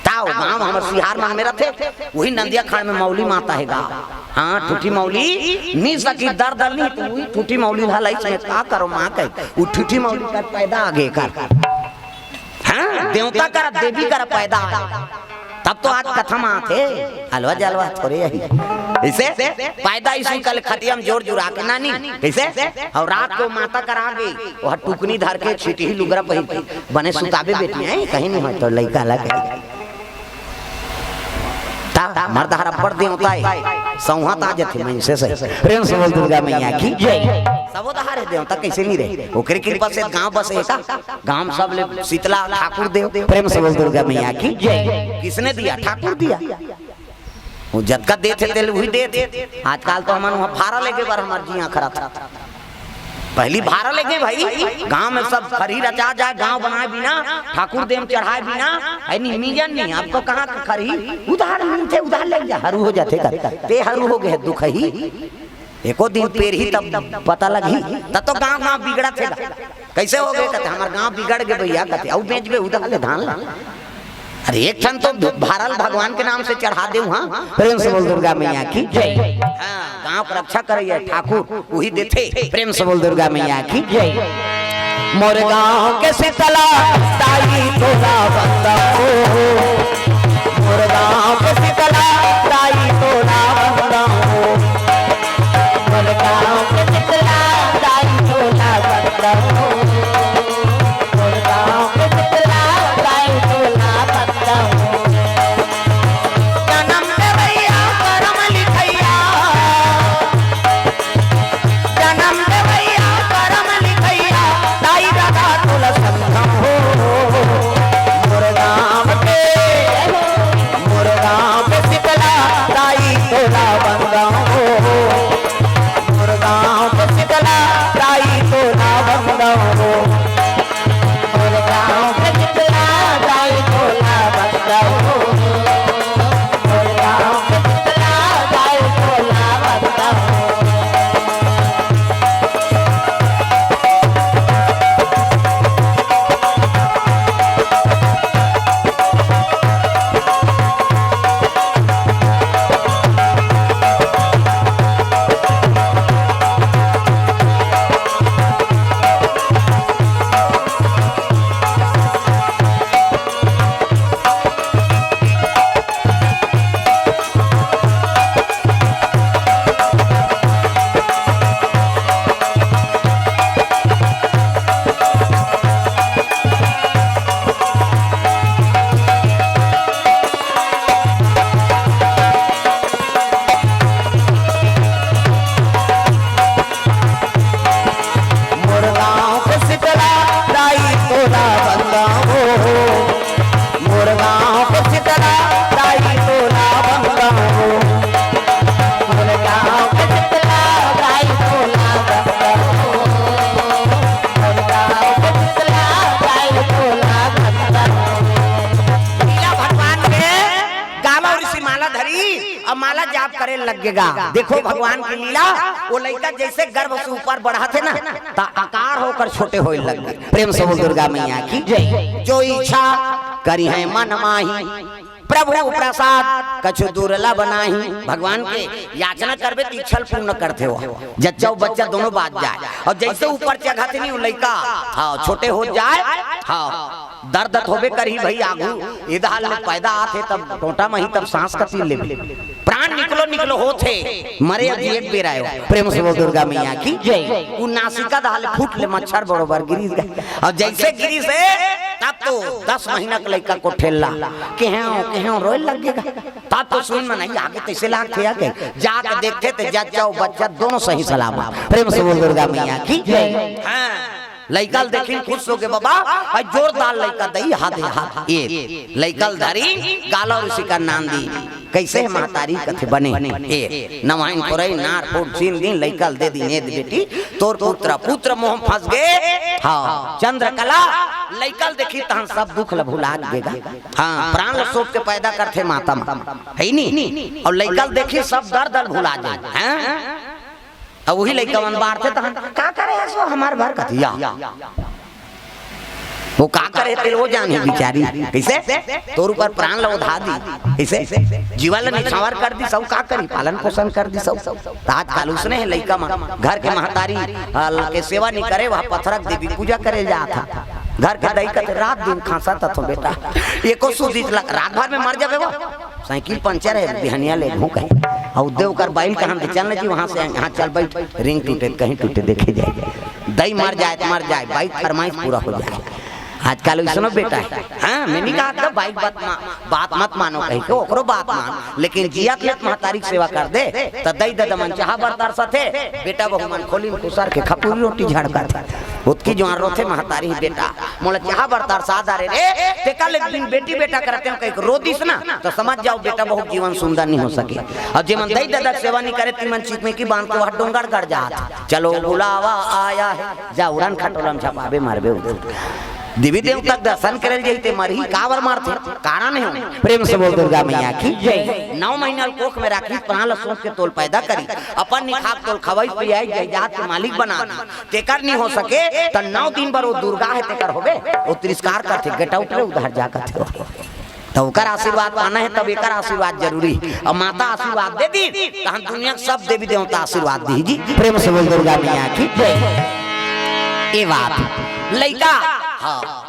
ताव गाँव हमर सिहार मन में रथे, उही नंदिया खाड़ में मौली माता हे गा। हाँ, ठूठी मौली, नी सकी दर दर नी, त उही ठूठी मौली ला लइस में का करो माँ कहे, उ ठूठी मौली कर पैदा आगे कर। हाँ, देवता कर, देवी कर पैदा आगे। तब तो आज कथा में आथे, अलवा जलवा थोरे अही। कइसे? पैदा अइस कल खटिया म जोर जुरा के नानी। कइसे? अउ रात को माता कर आगे, वो टुकनी धर के छिटही लुगरा पहिर के बने सुताबे बेटी, हैं? कहीं नहीं होय तो लइका ला कहीं। ता, हमर डहर अब्बड़ देवता हे, सौंहत आ जथे मइनसे से। प्रेम से बोल दुर्गा मैया की जय। सबो डहर हे देवता, कइसे नहीं रहे? ओकरे कृपा से गाँव बसे हे का? गाँव में सब ले शीतला ठाकुर देव। प्रेम से बोल दुर्गा मैया की जय। किसने दिया? ठाकुर दिया। वो जतका देथे तेला उही देथे। आजकल तो हमन उहाँ भारा लेगे बर हमर जिया खराब। पहिली भारा लेगे भई, गाँव में सब खरही रचा जाए, गाँव बनाए बिना, ठाकुर देव चढ़ाए बिना, है नी, मिजन नी। अब तो कहाँ के खरही उधार मिलथे, उधार ले जा, हरू हो जाथे कर। ते हरू हो गे हे दुखही। एको दिन पेरही तब पता लगही, तब तो गाँव गाँव बिगड़त हे गा। कइसे हो गे? कथे, "हमर गाँव बिगड़ गे भइया," कथे, "अउ बेचबे उधार ले धान ला?" अरे एक ठन तो भारा ल भगवान के नाम से चढ़ा देव, हाँ। प्रेम से बोल दुर्गा मैया की जय। हाँ, गाँव के रक्षा करइया ठाकुर उही देथे। प्रेम से बोल दुर्गा मैया की जय। मोर गाँव के शीतला दाई तोला बंदन हो, मोर गाँव के शीतला दाई तोला बंदन हो। मोर गाँव के शीतला दाई तोला बंदन हो। मोर गाँव के शीतला दाई तोला बंदन हो। जनम देवइया करम लिखइया, जनम देवइया करम लिखइया, दाई ददा तोला समझाओ। मोर गाँव के, मोर गाँव के शीतला दाई तोला बंदन हो। मोर गाँव के शीतला दाई तोला बंदन हो। मोर गाँव के शीतला दाई तोला बंदन हो। मोर गाँव के शीतला दाई तोला बंदन हो। मोर गाँव के शीतला दाई तोला बंदन हो। मोर गाँव के शीतला दाई तोला बंदन हो। मोर गाँव के शीतला दाई तोला बंदन हो। मोर गाँव के शीतला दाई तोला बंदन हो। भगवान के गालो ऋषि माला धरी, माला जाप करे लग गेगा। देखो भगवान की लीला, वो लइका जइसे गर्भ से ऊपर बढ़त हे ना, त आकार होकर छोटे होए लग गे। प्रेम से बोल दुर्गा मैया की जय। जो इच्छा करिहैं मन माही, प्रभु प्रसाद कछु दुर्लभ नाही। भगवान के याचना करबे त इच्छा ल पूर्ण करथे वो। जच्चा अउ बच्चा दोनों बाँच जाय, अउ जइसे ऊपर चघत हे नी वो लइका, हाँ, छोटे हो जाय, हाँ, दर्द त होबे करही भई, आगू एदे हाल ले पैदा आथे तब टोंटा म ही तब सांस कति लेबे। प्राण निकलो निकलो होथे, मरे अभी एक बेर आयो। प्रेम से बोल दुर्गा मैया की जय। उ नासिका दे हाल फूट ले मच्छर बरोबर गिरिस गा। अउ जइसे गिरिस हे, तब तो दस महीना के लइका को ठेलला, केहेंव, केहेंव रोए लग गेगा। तब तो सुन म नहीं आगे तइसे लागथे आगे। जाके देखथे त जच्चा अउ बच्चा दोनों सही सलामत। प्रेम से बोल दुर्गा मैया की जय। हाँ। लइका ल देखिन खुश होगे बाबा, अउ जोरदार लइका दई हाथे हाथ। ए लइका ल धरिन, गाला अउ उसी कर नाम दीन। कइसे हे महतारी कथे बने। ए नवाइन कोरई नार फूट छीन दीन, लइका ल दे दीन, ए दे बेटी तोर पुत्र, पुत्र मोह फंस गे। हाँ, चंद्रकला लइका ल देखिस तहन सब दुख ल भुला गे गा। हाँ, प्राण ल सौंप के पैदा करथे माता म, हे नी? अउ लइका ल देखिस सब दर्द ल भुला जाय। हाँ? अब वही लइका मन बाढ़थे तहन, "का करे हस वो हमर बर?" कथे, या। वो का करे तेल वो जाने बिचारी। कइसे? तोर ऊपर प्राण ल ओधा दीस। कइसे? जीवन ल निछावर कर दीस, अउ का करी? पालन पोषण कर दीस। त आजकल उसने हे लइका मन, घर के महतारी, अ, के सेवा नइ करे, वहाँ पथरा के देवी पूजा करे जात हे। घर के दई कथे रात दिन खांसत हथों बेटा, एको सुदिस लग, रात भर में मर जाबे वो। साइकिल पंचर हे, बिहनिया लेगहूं कहे। अउ दे ओकर बाइल कहन दे, "चल न जी, वहां से यहाँ चल बैठ, रिंग टूटे, कहीं टूटे, देखे जाय। दई मर जाय त मर जाय, बाइक फरमाइश पूरा हो जाय।" आजकल वइसनो बेटा हे। हाँ, मैं नइ कहत बाइक बात मा-, बात मत मानो कहिके, ओकरो बात मान, लेकिन जियत ले महतारी के सेवा कर दे, त दई ददा मन चाहा बर तरसथे, बेटा बहू मन खोली म खुसर के खपूरी रोटी झड़कथे। ओतकी जुवार रोथे महतारी, "बेटा, मोला चाहा बर तरसा डारे रे, तेकर ले बिन बेटी बेटा करत हंव," कहिके रो दिस ना, त समझ जाव बेटा बहू के जीवन सुंदर नइ हो सके। अउ जेमन दई ददा के सेवा नइ करे, तिमन चिकमेकी बांध के वह डोंगरगढ़ जात। चलो बुलावा आया है, जा उड़न खटोला म झपाबे मरबे उधर। देवी देवता के दर्शन करे ल जाही ते मरही, काबर मरथे? कारण हे। प्रेम से बोल दुर्गा मैया की जय। नौ महीना ल कोख में राखिस, प्राण ल सौंप के तोल पैदा करिस, अपन नइ खाके तोल खवाइस पियाइस, जायदाद के मालिक बना दीस। तेकर नइ हो सके, त नौ दिन बर वो दुर्गा हे, तेकर होबे? वो तिरस्कार करथे, "Get out रे, उधर जा," कथे। त ओकर आशीर्वाद पाना हे, तब एकर आशीर्वाद जरूरी हे। अउ माता आशीर्वाद दे दीस, तहन दुनिया के सब देवी देवता आशीर्वाद दीही जी। प्रेम से बोल दुर्गा मैया की जय। ए बात, लइका, हाँ।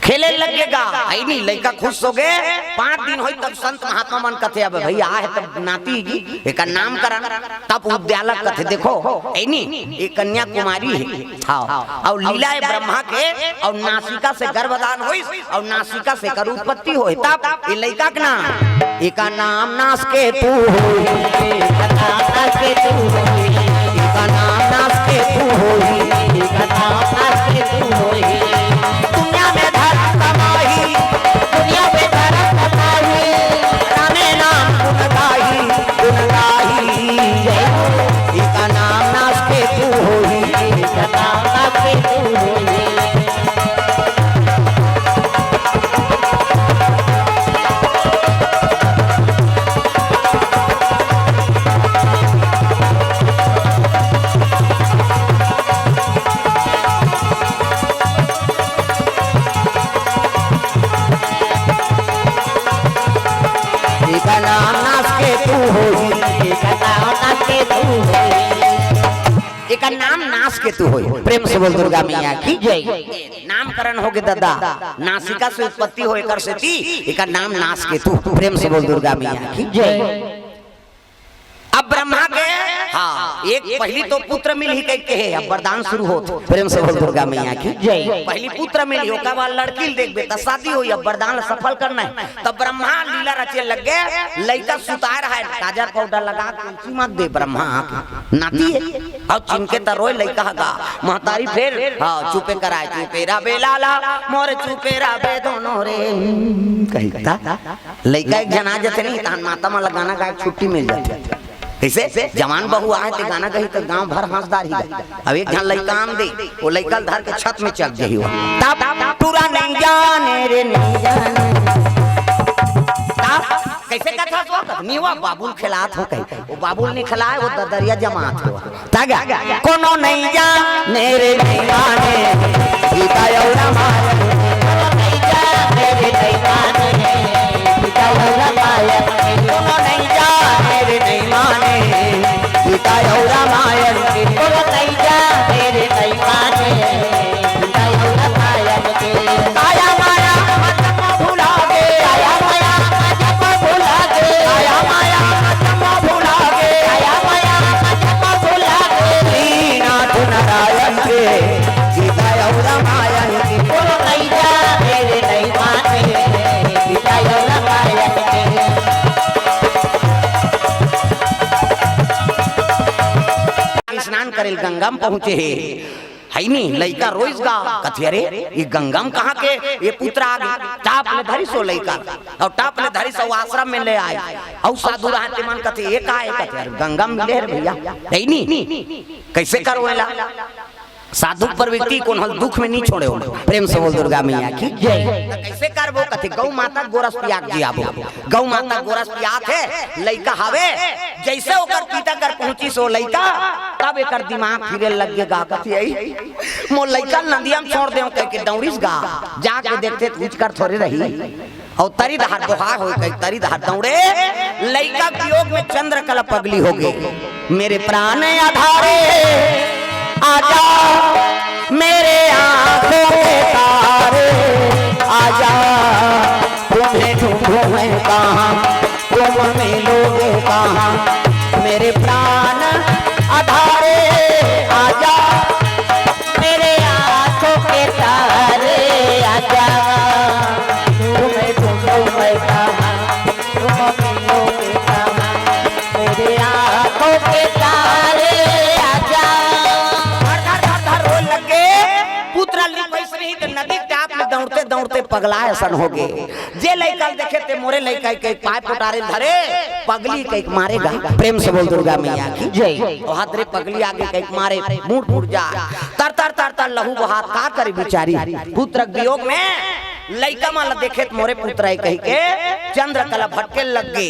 खेले लग गे गा, हे नी, लइका खुश होगे। पांच दिन होइस तब संत महात्मा मन कथे, "अब भई आहे तब नाती जी, एकर नामकरण।" तब उद्यालक कथे, "देखो, हे नी, ए कन्या कुमारी हे, हाँ, अउ लीला हे ब्रह्मा के, अउ नासिका से गर्भदान होइस, अउ नासिका से एकर उत्पत्ति होय, तब ए लइका के नाम, एकर नाम नासकेतु होही, एकर नाम नासकेतु होही, एकर नाम नासकेतु होही, एकर नाम नासकेतु होही।" दुनिया में धर्म कमाही, दुनिया में धर्म कमाही, रामे नाम गुण गाही, गुण गाही। जय हो। एकर नाम नासकेतु होही, एकर नाम नासकेतु होही। एकर नाम नासकेतु होही, एकर नाम नासकेतु होही। एकर नाम नासकेतु होही। प्रेम से बोल दुर्गा मैया की जय। नामकरण होगे ददा, नासिका से उत्पत्ति होय एकर सेती, एकर नाम नासकेतु। प्रेम से बोल दुर्गा मैया की जय। अब ब्रह्मा के, हाँ, एक पहिली तो पुत्र मिलही कहिके हे, अब वरदान शुरू होत। प्रेम से बोल दुर्गा मैया की जय। पहिली पुत्र मिलही, ओकर बाद लड़की ल देखबे, त शादी होही, अब वरदान ल सफल करना हे। तब ब्रह्मा लीला रचे लग गे, लइका सुताय रहय, काजर पाउडर लगा के चिमक दे ब्रह्मा आके, नाती हे। अउ चिमके त रोय लइका ह गा, महतारी फेर, हाँ, चुपे कराय, "चुपे रबे लाला, मोर चुपे रबे दोनों रे," कहिथे। लइका एक झन आ जथे नहीं, तहन माता मन ल गाना गाय छुट्टी मिल जाथे। कइसे? जवान बहू आए ते गाना गही त गांव भर हंस डारही। अब एक झन लइका आन दे, वो लइका ल धर के छत में चढ़ जही वो। तब टूरा नहीं जाने रे, नहीं जाने। तब कइसे कथा सुआ? नी वो बाबुल खेलात हो कही, वो बाबुल नहीं खेलाए, वो ददरिया जमात हो। तगा कोनो नहीं जा मेरे नहीं माने, सीता और रामायण। कोनो नहीं जा मेरे नहीं माने, सीता और रामायण। कोनो नहीं जा मेरे नहीं माने, सीता और रामायण। कोनो नहीं जा मेरे नहीं माने, सीता और रामायण। काया माया मत भुला गे, काया माया मत भुला गे, काया माया मत भुला गे, काया माया मत भुला गे। श्रीनाथ नारायण के सीता और रामायण के। बोलो नहीं जा मेरे नहीं माने, सीता और रामायण के। स्नान करे गंगा में पहुंचे हे। है नी, लइका रोइस गा, कथे, "अरे, ये गंगा म कहाँ के, ये पुत्र आ गे।" टाप ले धरिस ओ लइका, अउ टाप ले धरिस अउ आश्रम में ले आए। अउ साधु रहते मन कथे, "ये का है?" कथे, "अरे, गंगा म मिले रे भैया।" है नी, कैसे करो एला? साधु प्रवृत्ति कोनो दुख में नहीं छोड़े हो। प्रेम से बोल दुर्गा मैया की जय। त कैसे करबो? कथे, "गौ माता गोरस पिया के जियाबो।" गौ माता गोरस पियात हे, लइका हवे, जैसे ओकर पिता कर पहुंचिस ओ लइका, तब एकर दिमाग फिरे लग गे गा, कथे, "अई, मोर लइका ल नदिया म छोड़ देंव," कहिके दौड़िस गा, जाके देखथे त उचकर थोरे रही। अउ तरी डहर बोहा होय कहिके तरी डहर दौड़े, लइका के वियोग में चंद्रकला पगली हो गे। मेरे प्राण आधारे, आजा, मेरे आंखों के तारे, आजा, तुम्हें ढूंढूं मैं कहाँ, तुम मिलोगे कहाँ, मेरे प्राण आधारे, आजा, मेरे आंखों के तारे, आजा, तुम्हें ढूंढूं मैं कहाँ, तुम मिलोगे कहाँ, मेरे आंखों के तारे, आजा। धर, धर, धर, धर, रोए लग गे। पुत्र ल नी पइस रही त नदी के टाप में दौड़ते, दौड़ते पगला असन हो गे। जे लइका ल देखे ते मोरे लइका कहिके पाय पोटारे ल धरे, पगली कहिके मारे गा। प्रेम से बोल दुर्गा मैया की जय। ओ हाथ रे पगली आगे कहिके मारे, मुड़ फुट जा। तर, तर, तर, तर लहू बहात, का करे बिचारी। पुत्र के वियोग में लइका मन ल देखे त मोरे पुत्र हे कहिके चंद्रकला भटके लग गे।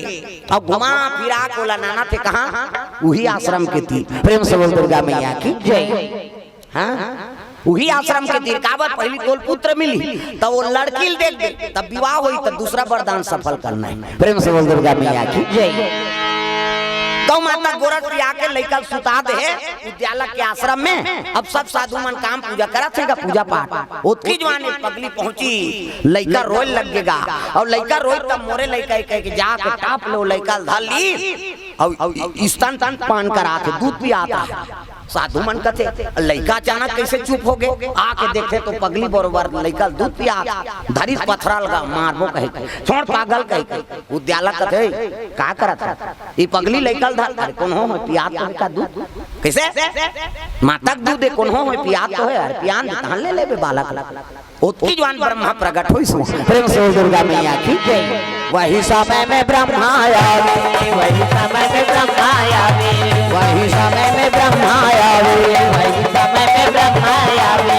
अउ घुमा फिरा के ओला लानथे कहाँ? उही आश्रम के तीर। प्रेम से बोल दुर्गा मैया की जय। हाँ, उही आश्रम के तीर। काबर? पहिली तोल पुत्र मिलही, त ओ लड़की ल देख दे, तब विवाह होही, त दूसरा वरदान सफल करना हे। प्रेम से बोल दुर्गा मैया की जय। गौ माता गोरस पिया के लइका ल सुता दे हे उद्यालक के आश्रम में। अब सब साधु मन काम पूजा करत हे गा, पूजा पाठ। ओतकी जुवार ए पगली पहुंचिस, लइका रोए लग गे गा। अउ लइका रोइस त मोरे लइका कहिके जाके टाप ले ओ लइका ल धर लिस। अउ स्तन पान करात हे, दूध पियात हे। साधु मन कथे, लइका अचानक कइसे चुप हो गे? आके देखे त पगली बरोबर लइका ल दूध पियात हे। धरिस पथरा ल गा, मारबो कहिके, छोड़ पागल कहिके। उद्यालक कथे, का करत हे? ए पगली लइका ल धर, अरे कोनो होय, पियात तो हे का दूध? कइसे? माता के दूध हे, कोनो होय, पियात तो हे, अरे पियान दे, तहन ले लेबे बालक ल। ओतकी जुवार ब्रह्मा प्रगट होइस। प्रेम से बोल दुर्गा मैया की जय। वही समय में ब्रह्मा आवे, वही समय में ब्रह्मा आवे, वही समय में ब्रह्मा आवे, वही समय में ब्रह्मा आवे।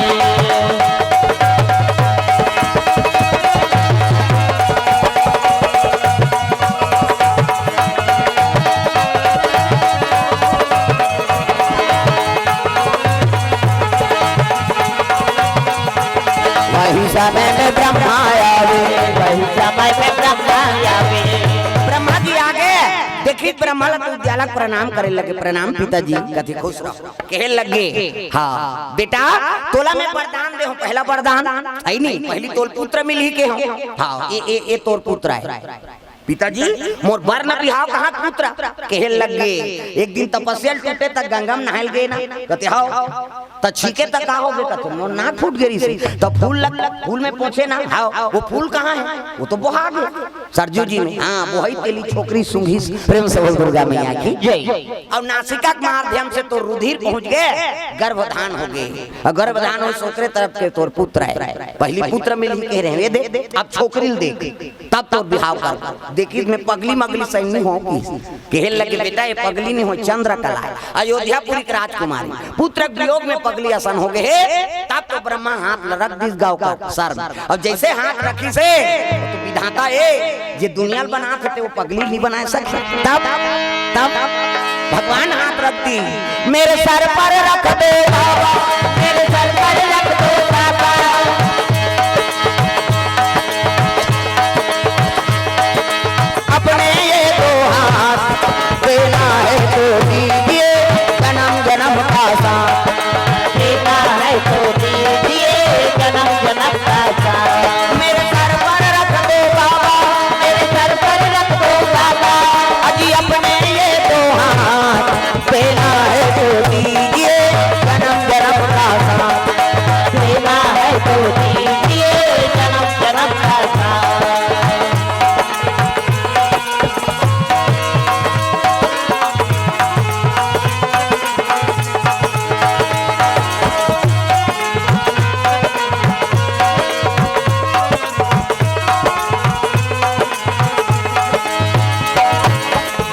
वही समय में ब्रह्मा आवे, वही समय में ब्रह्मा आवे। ब्रह्मा जी आगे, देखिस ब्रह्मा ल त उद्यालक प्रणाम करे लगे, "प्रणाम पिताजी।" कथे, "खुश रहो।" कहे लगे, "हाँ बेटा, तोला मैं वरदान दे हंव, पहला वरदान, हे नी, पहिली तोल पुत्र मिलही कहे हंव। हाँ, ए, ए, ए तोर पुत्र हे।" "पिताजी, मोर बर न बिहाव कहाँ पुत्र?" कहे लगे, "एक दिन तपस्या ल टूटे त गंगा म नहाय ल गे ना।" कथे, "हव।" "त छींके त का होगे?" कथे, "मोर नाक फूट गे रिहिस।" "त फूल ल, फूल में पोंछे ना।" "हव।" "वो फूल कहाँ हे?" "वो तो बोहा गे सरजू जी में।" "हाँ, बोहई तेली छोकरी सूंघिस।" प्रेम से बोल दुर्गा मैया की जय। अउ नासिका के माध्यम से तोर रुधिर पहुंच गे, गर्भधान हो गे। अउ गर्भधान होइस, ओकरे तरफ के तोर पुत्र हे। पहिली पुत्र मिलही कहे रहे, "ए दे, अब छोकरी ल देख।" तब तोर बिहाव कर। देखिस में पगली मगली सही नी हो किस। कहे लगे, "बेटा, ए पगली नी हो, चंद्रकला हे, अयोध्यापुरी के राजकुमारी। पुत्र के वियोग में पगली असन हो गे हे।" तब तो ब्रह्मा हाथ ल रख दिस गा ओकर सर में। अउ जइसे हाथ रखिस हे, तो विधान त ए, जे दुनिया ल बनात हे, ते वो पगली नहीं बना सके। तब, तब भगवान हाथ रख दी, मेरे सर पर रख दो बाबा, मेरे सर पर रख दो बाबा। अपने ये दो हाथ देना है तो दीजिए जन्म जन्म का साथ। देना है तो दीजिए जन्म जन्म का साथ। मेरे सर पर रख दो बाबा, मेरे सर पर रख दो बाबा। अजी अपने ये दो हाथ देना है तो दीजिए जन्म जन्म का साथ। देना है तो दीजिए जन्म जन्म का साथ।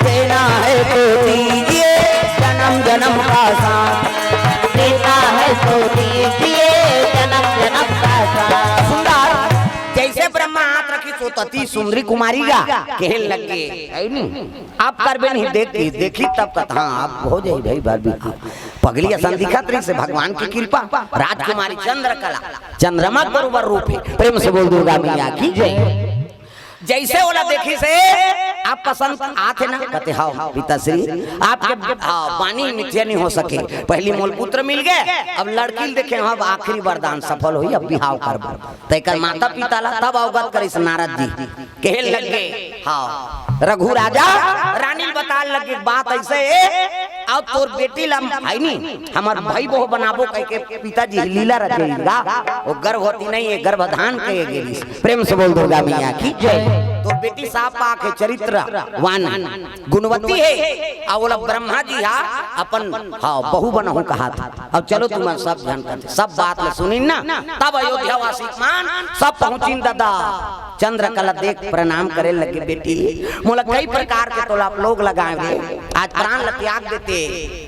देना है तो दीजिए जन्म जन्म का साथ। देना है तो दीजिए जन्म जन्म का साथ। सुंदर, जैसे ब्रह्मा हाथ रखी, सो तती सुंदरी कुमारी गा कहन लग गे, है नी? आप करबे नहीं, देखी, देखी तब कथा, हाँ, आप हो जाई भाई, बार भी। पगली असन दिखत रहिस हे, भगवान की कृपा। राजकुमारी चंद्रकला, चंद्रमा बरोबर रूप हे। प्रेम से बोल दुर्गा मैया की जय। जैसे ओला देखिस हे, आप पसंद आथे ना, कथे, "हव, पिताश्री, आपके, हव, बानी मिथ्या नहीं हो सके। पहली मोल पुत्र मिल गे, अब लड़की ल देखे, अब आखिरी वरदान सफल होई, अब बिहाव करबो।" त एकर माता पिता ला तब अवगत करिस नारद जी, कहे लग गे, हाँ, रघु राजा रानी ल बताए लग गे, बात ऐसे हे, अब तोर बेटी ला, है नी, हमर भाई बहू बनाबो कह के पिताजी लीला रचे गा, वो गर्भवती नहीं हे, गर्भधान के गे रिहिस। प्रेम से बोल दुर्गा मैया की जय। तोर बेटी साफ पाक हे, चरित्रवान, गुणवती हे, अउ ओला ब्रह्मा जी हा अपन, हाँ, बहू बनाहूं कहा था। अब चलो तुमन सब झन करथे, सब बात ल सुनिन ना, तब अयोध्या वासी मन सब पहुंचिन ददा। चंद्रकला देख प्रणाम करे लगे, "बेटी, मोला कई प्रकार के तोला आप लोग लगाए रे, आज प्राण ल त्याग देते,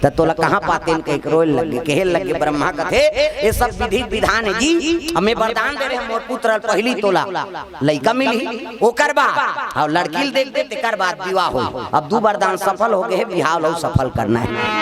त तोला कहाँ पातेन?" कहिके रोए लगे, कहे लगे, ब्रह्मा कथे, "ये सब विधि विधान हे जी, हमें वरदान दे रहे, मोर पुत्र ल पहली तोला लइका मिलही, ओकर बाद, अउ लड़की ल देख दे, तेकर बाद विवाह होई। अब दू वरदान सफल हो गए हे, बिहाव ल सफल करना हे।"